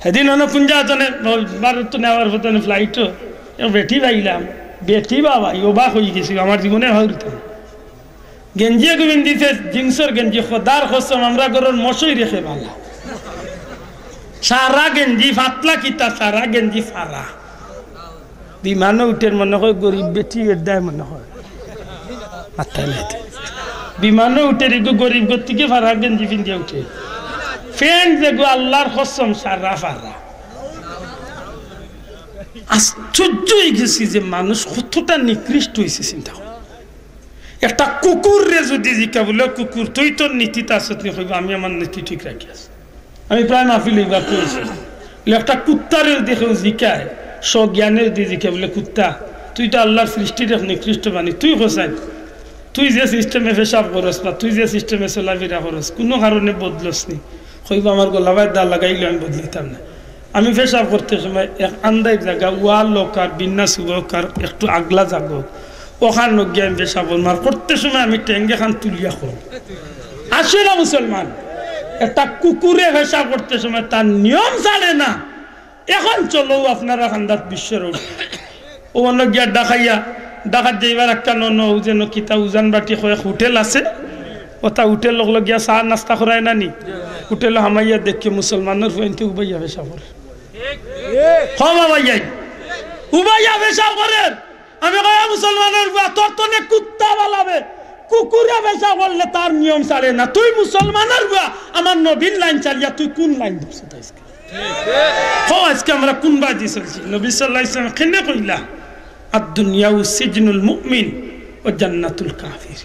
হেদিন অনো কুন জাগাত অনে, ভারত তো নেওয়ার পথে অনো ফ্লাইটো এক বেটি পাইলাম, বেটি বাবা, অবাক অইগেছি, আমার জীবনে হইতো না। গেঞ্জি এগু পিন্দিছে, জিন্সর গেঞ্জি, খোদার কসম, আমরা ঘরর মশই রেখে বালা। সারা গেঞ্জি, ফাতলা কিতা, সারা গেঞ্জি ফারা। বিমানো উঠের মনে কয় গরিব বেটি, এর দায় মনে কয়। মাথায় নাই তো। বিমানো উঠের ইগু গরিব গতিকে ফারা গেঞ্জি পিন্দিয়া উঠে। প্যান্ট যেগু আল্লাহর কসম সারা ফারা। আশ্চর্য অইগেছি যে মানুষ কতটা নিকৃষ্ট অইছে, চিন্তা করো। একটা কুকুররে যুদি জিকা বুলে, "কুকুর, তুই তোর নীতিত আছত নি?" কইবা, "আমি আমার নীতি ঠিক রাখি আছি।" আমি প্রায় মাহফিলো ইবার কইছি, বুলে, একটা কুত্তারে যুদি কেউ জিকায়, স্বজ্ঞানে যুদি জিকায়, বুলে, "কুত্তা, তুই তো আল্লাহর সৃষ্টির এক নিকৃষ্ট প্রাণী, তুই কছাইন, তুই যে সিস্টেমে পেশাব করস বা তুই যে সিস্টেমে চলাফিরা করস, কুনু কারণে বদলস নি?" কইবা, "আমার গলাবায় দা লাগাইলে আমি বদলিতাম না।" আমি পেশাব করতে সময় এক আন্দাইর জাগা, ওয়াল অউক আর বিন্যাস অউক আর একটু আগলা জাগা অউক, অখান গিয়া আমি পেশাব করমু। আর করতে সময় আমি ঠেঙ্গে খান তুলিয়া করমু। আছে না মুসলমান? একটা কুকুরে পেশাব করতে সময় তার নিয়ম ছাড়ে না। এখন চলো আপনারা কান্দাত বিশ্ব রোড। ও অনো গিয়া ডাকাইয়া, ডাকাত যাইবার একটা নন, ও যেন কিতা উজান বাটি কয়েক হোটেল আছে, ওটা হোটেল লগলো গিয়া চা নাস্তা করায় না নি? হোটেল হামাইয়া দেখে মুসলমানর ফুয়াইন্তে উবাইয়া পেশাব করে। হ বাবা, ইয়াই। উবাইয়া পেশাব করে। আমি কই, "এ মুসলমানর ফুয়া, তোর তনে কুত্তা বালাবে, কুকুরে পেশাব করলে তার নিয়ম ছাড়ে না। তুই মুসলমানর ফুয়া, আমার নবীর লাইন ছাড়িয়া তুই কুন লাইন ধরছস আইজকে?" হ, আইজকে আমরা কুন বায়দি চলছি? নবী সাল্লাল্লাহু আলাইহি ওয়াসাল্লাম কেনে কইলা, "আদ দুনিয়া সিজনুল মুমিন ওয়া জান্নাতুল কাফির।"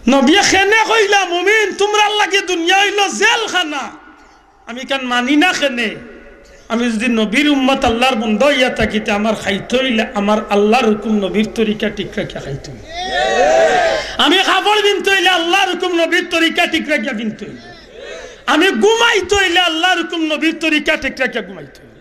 নবীয়ে কেনে কইলা, "মুমিন, তুমরার লাগি দুনিয়া অইলো জেলখানা।" আমি ইখান মানি না কেনে? আমি যুদি নবীর উম্মত, আল্লাহর বন্দা অইয়া থাকি, তে আমার খাইতে অইলে আমার আল্লাহর হুকুম নবীর তরিকা ঠিক রাখিয়া খাইতে অইবো। আমি কাপড় পিনতে অইলে আল্লাহর হুকুম নবীর তরিকা ঠিক রাখিয়া পিনতে অইবো। আমি ঘুমাইতে অইলে আল্লাহর হুকুম নবীর তরিকা ঠিক রাখিয়া ঘুমাইতে অইবো।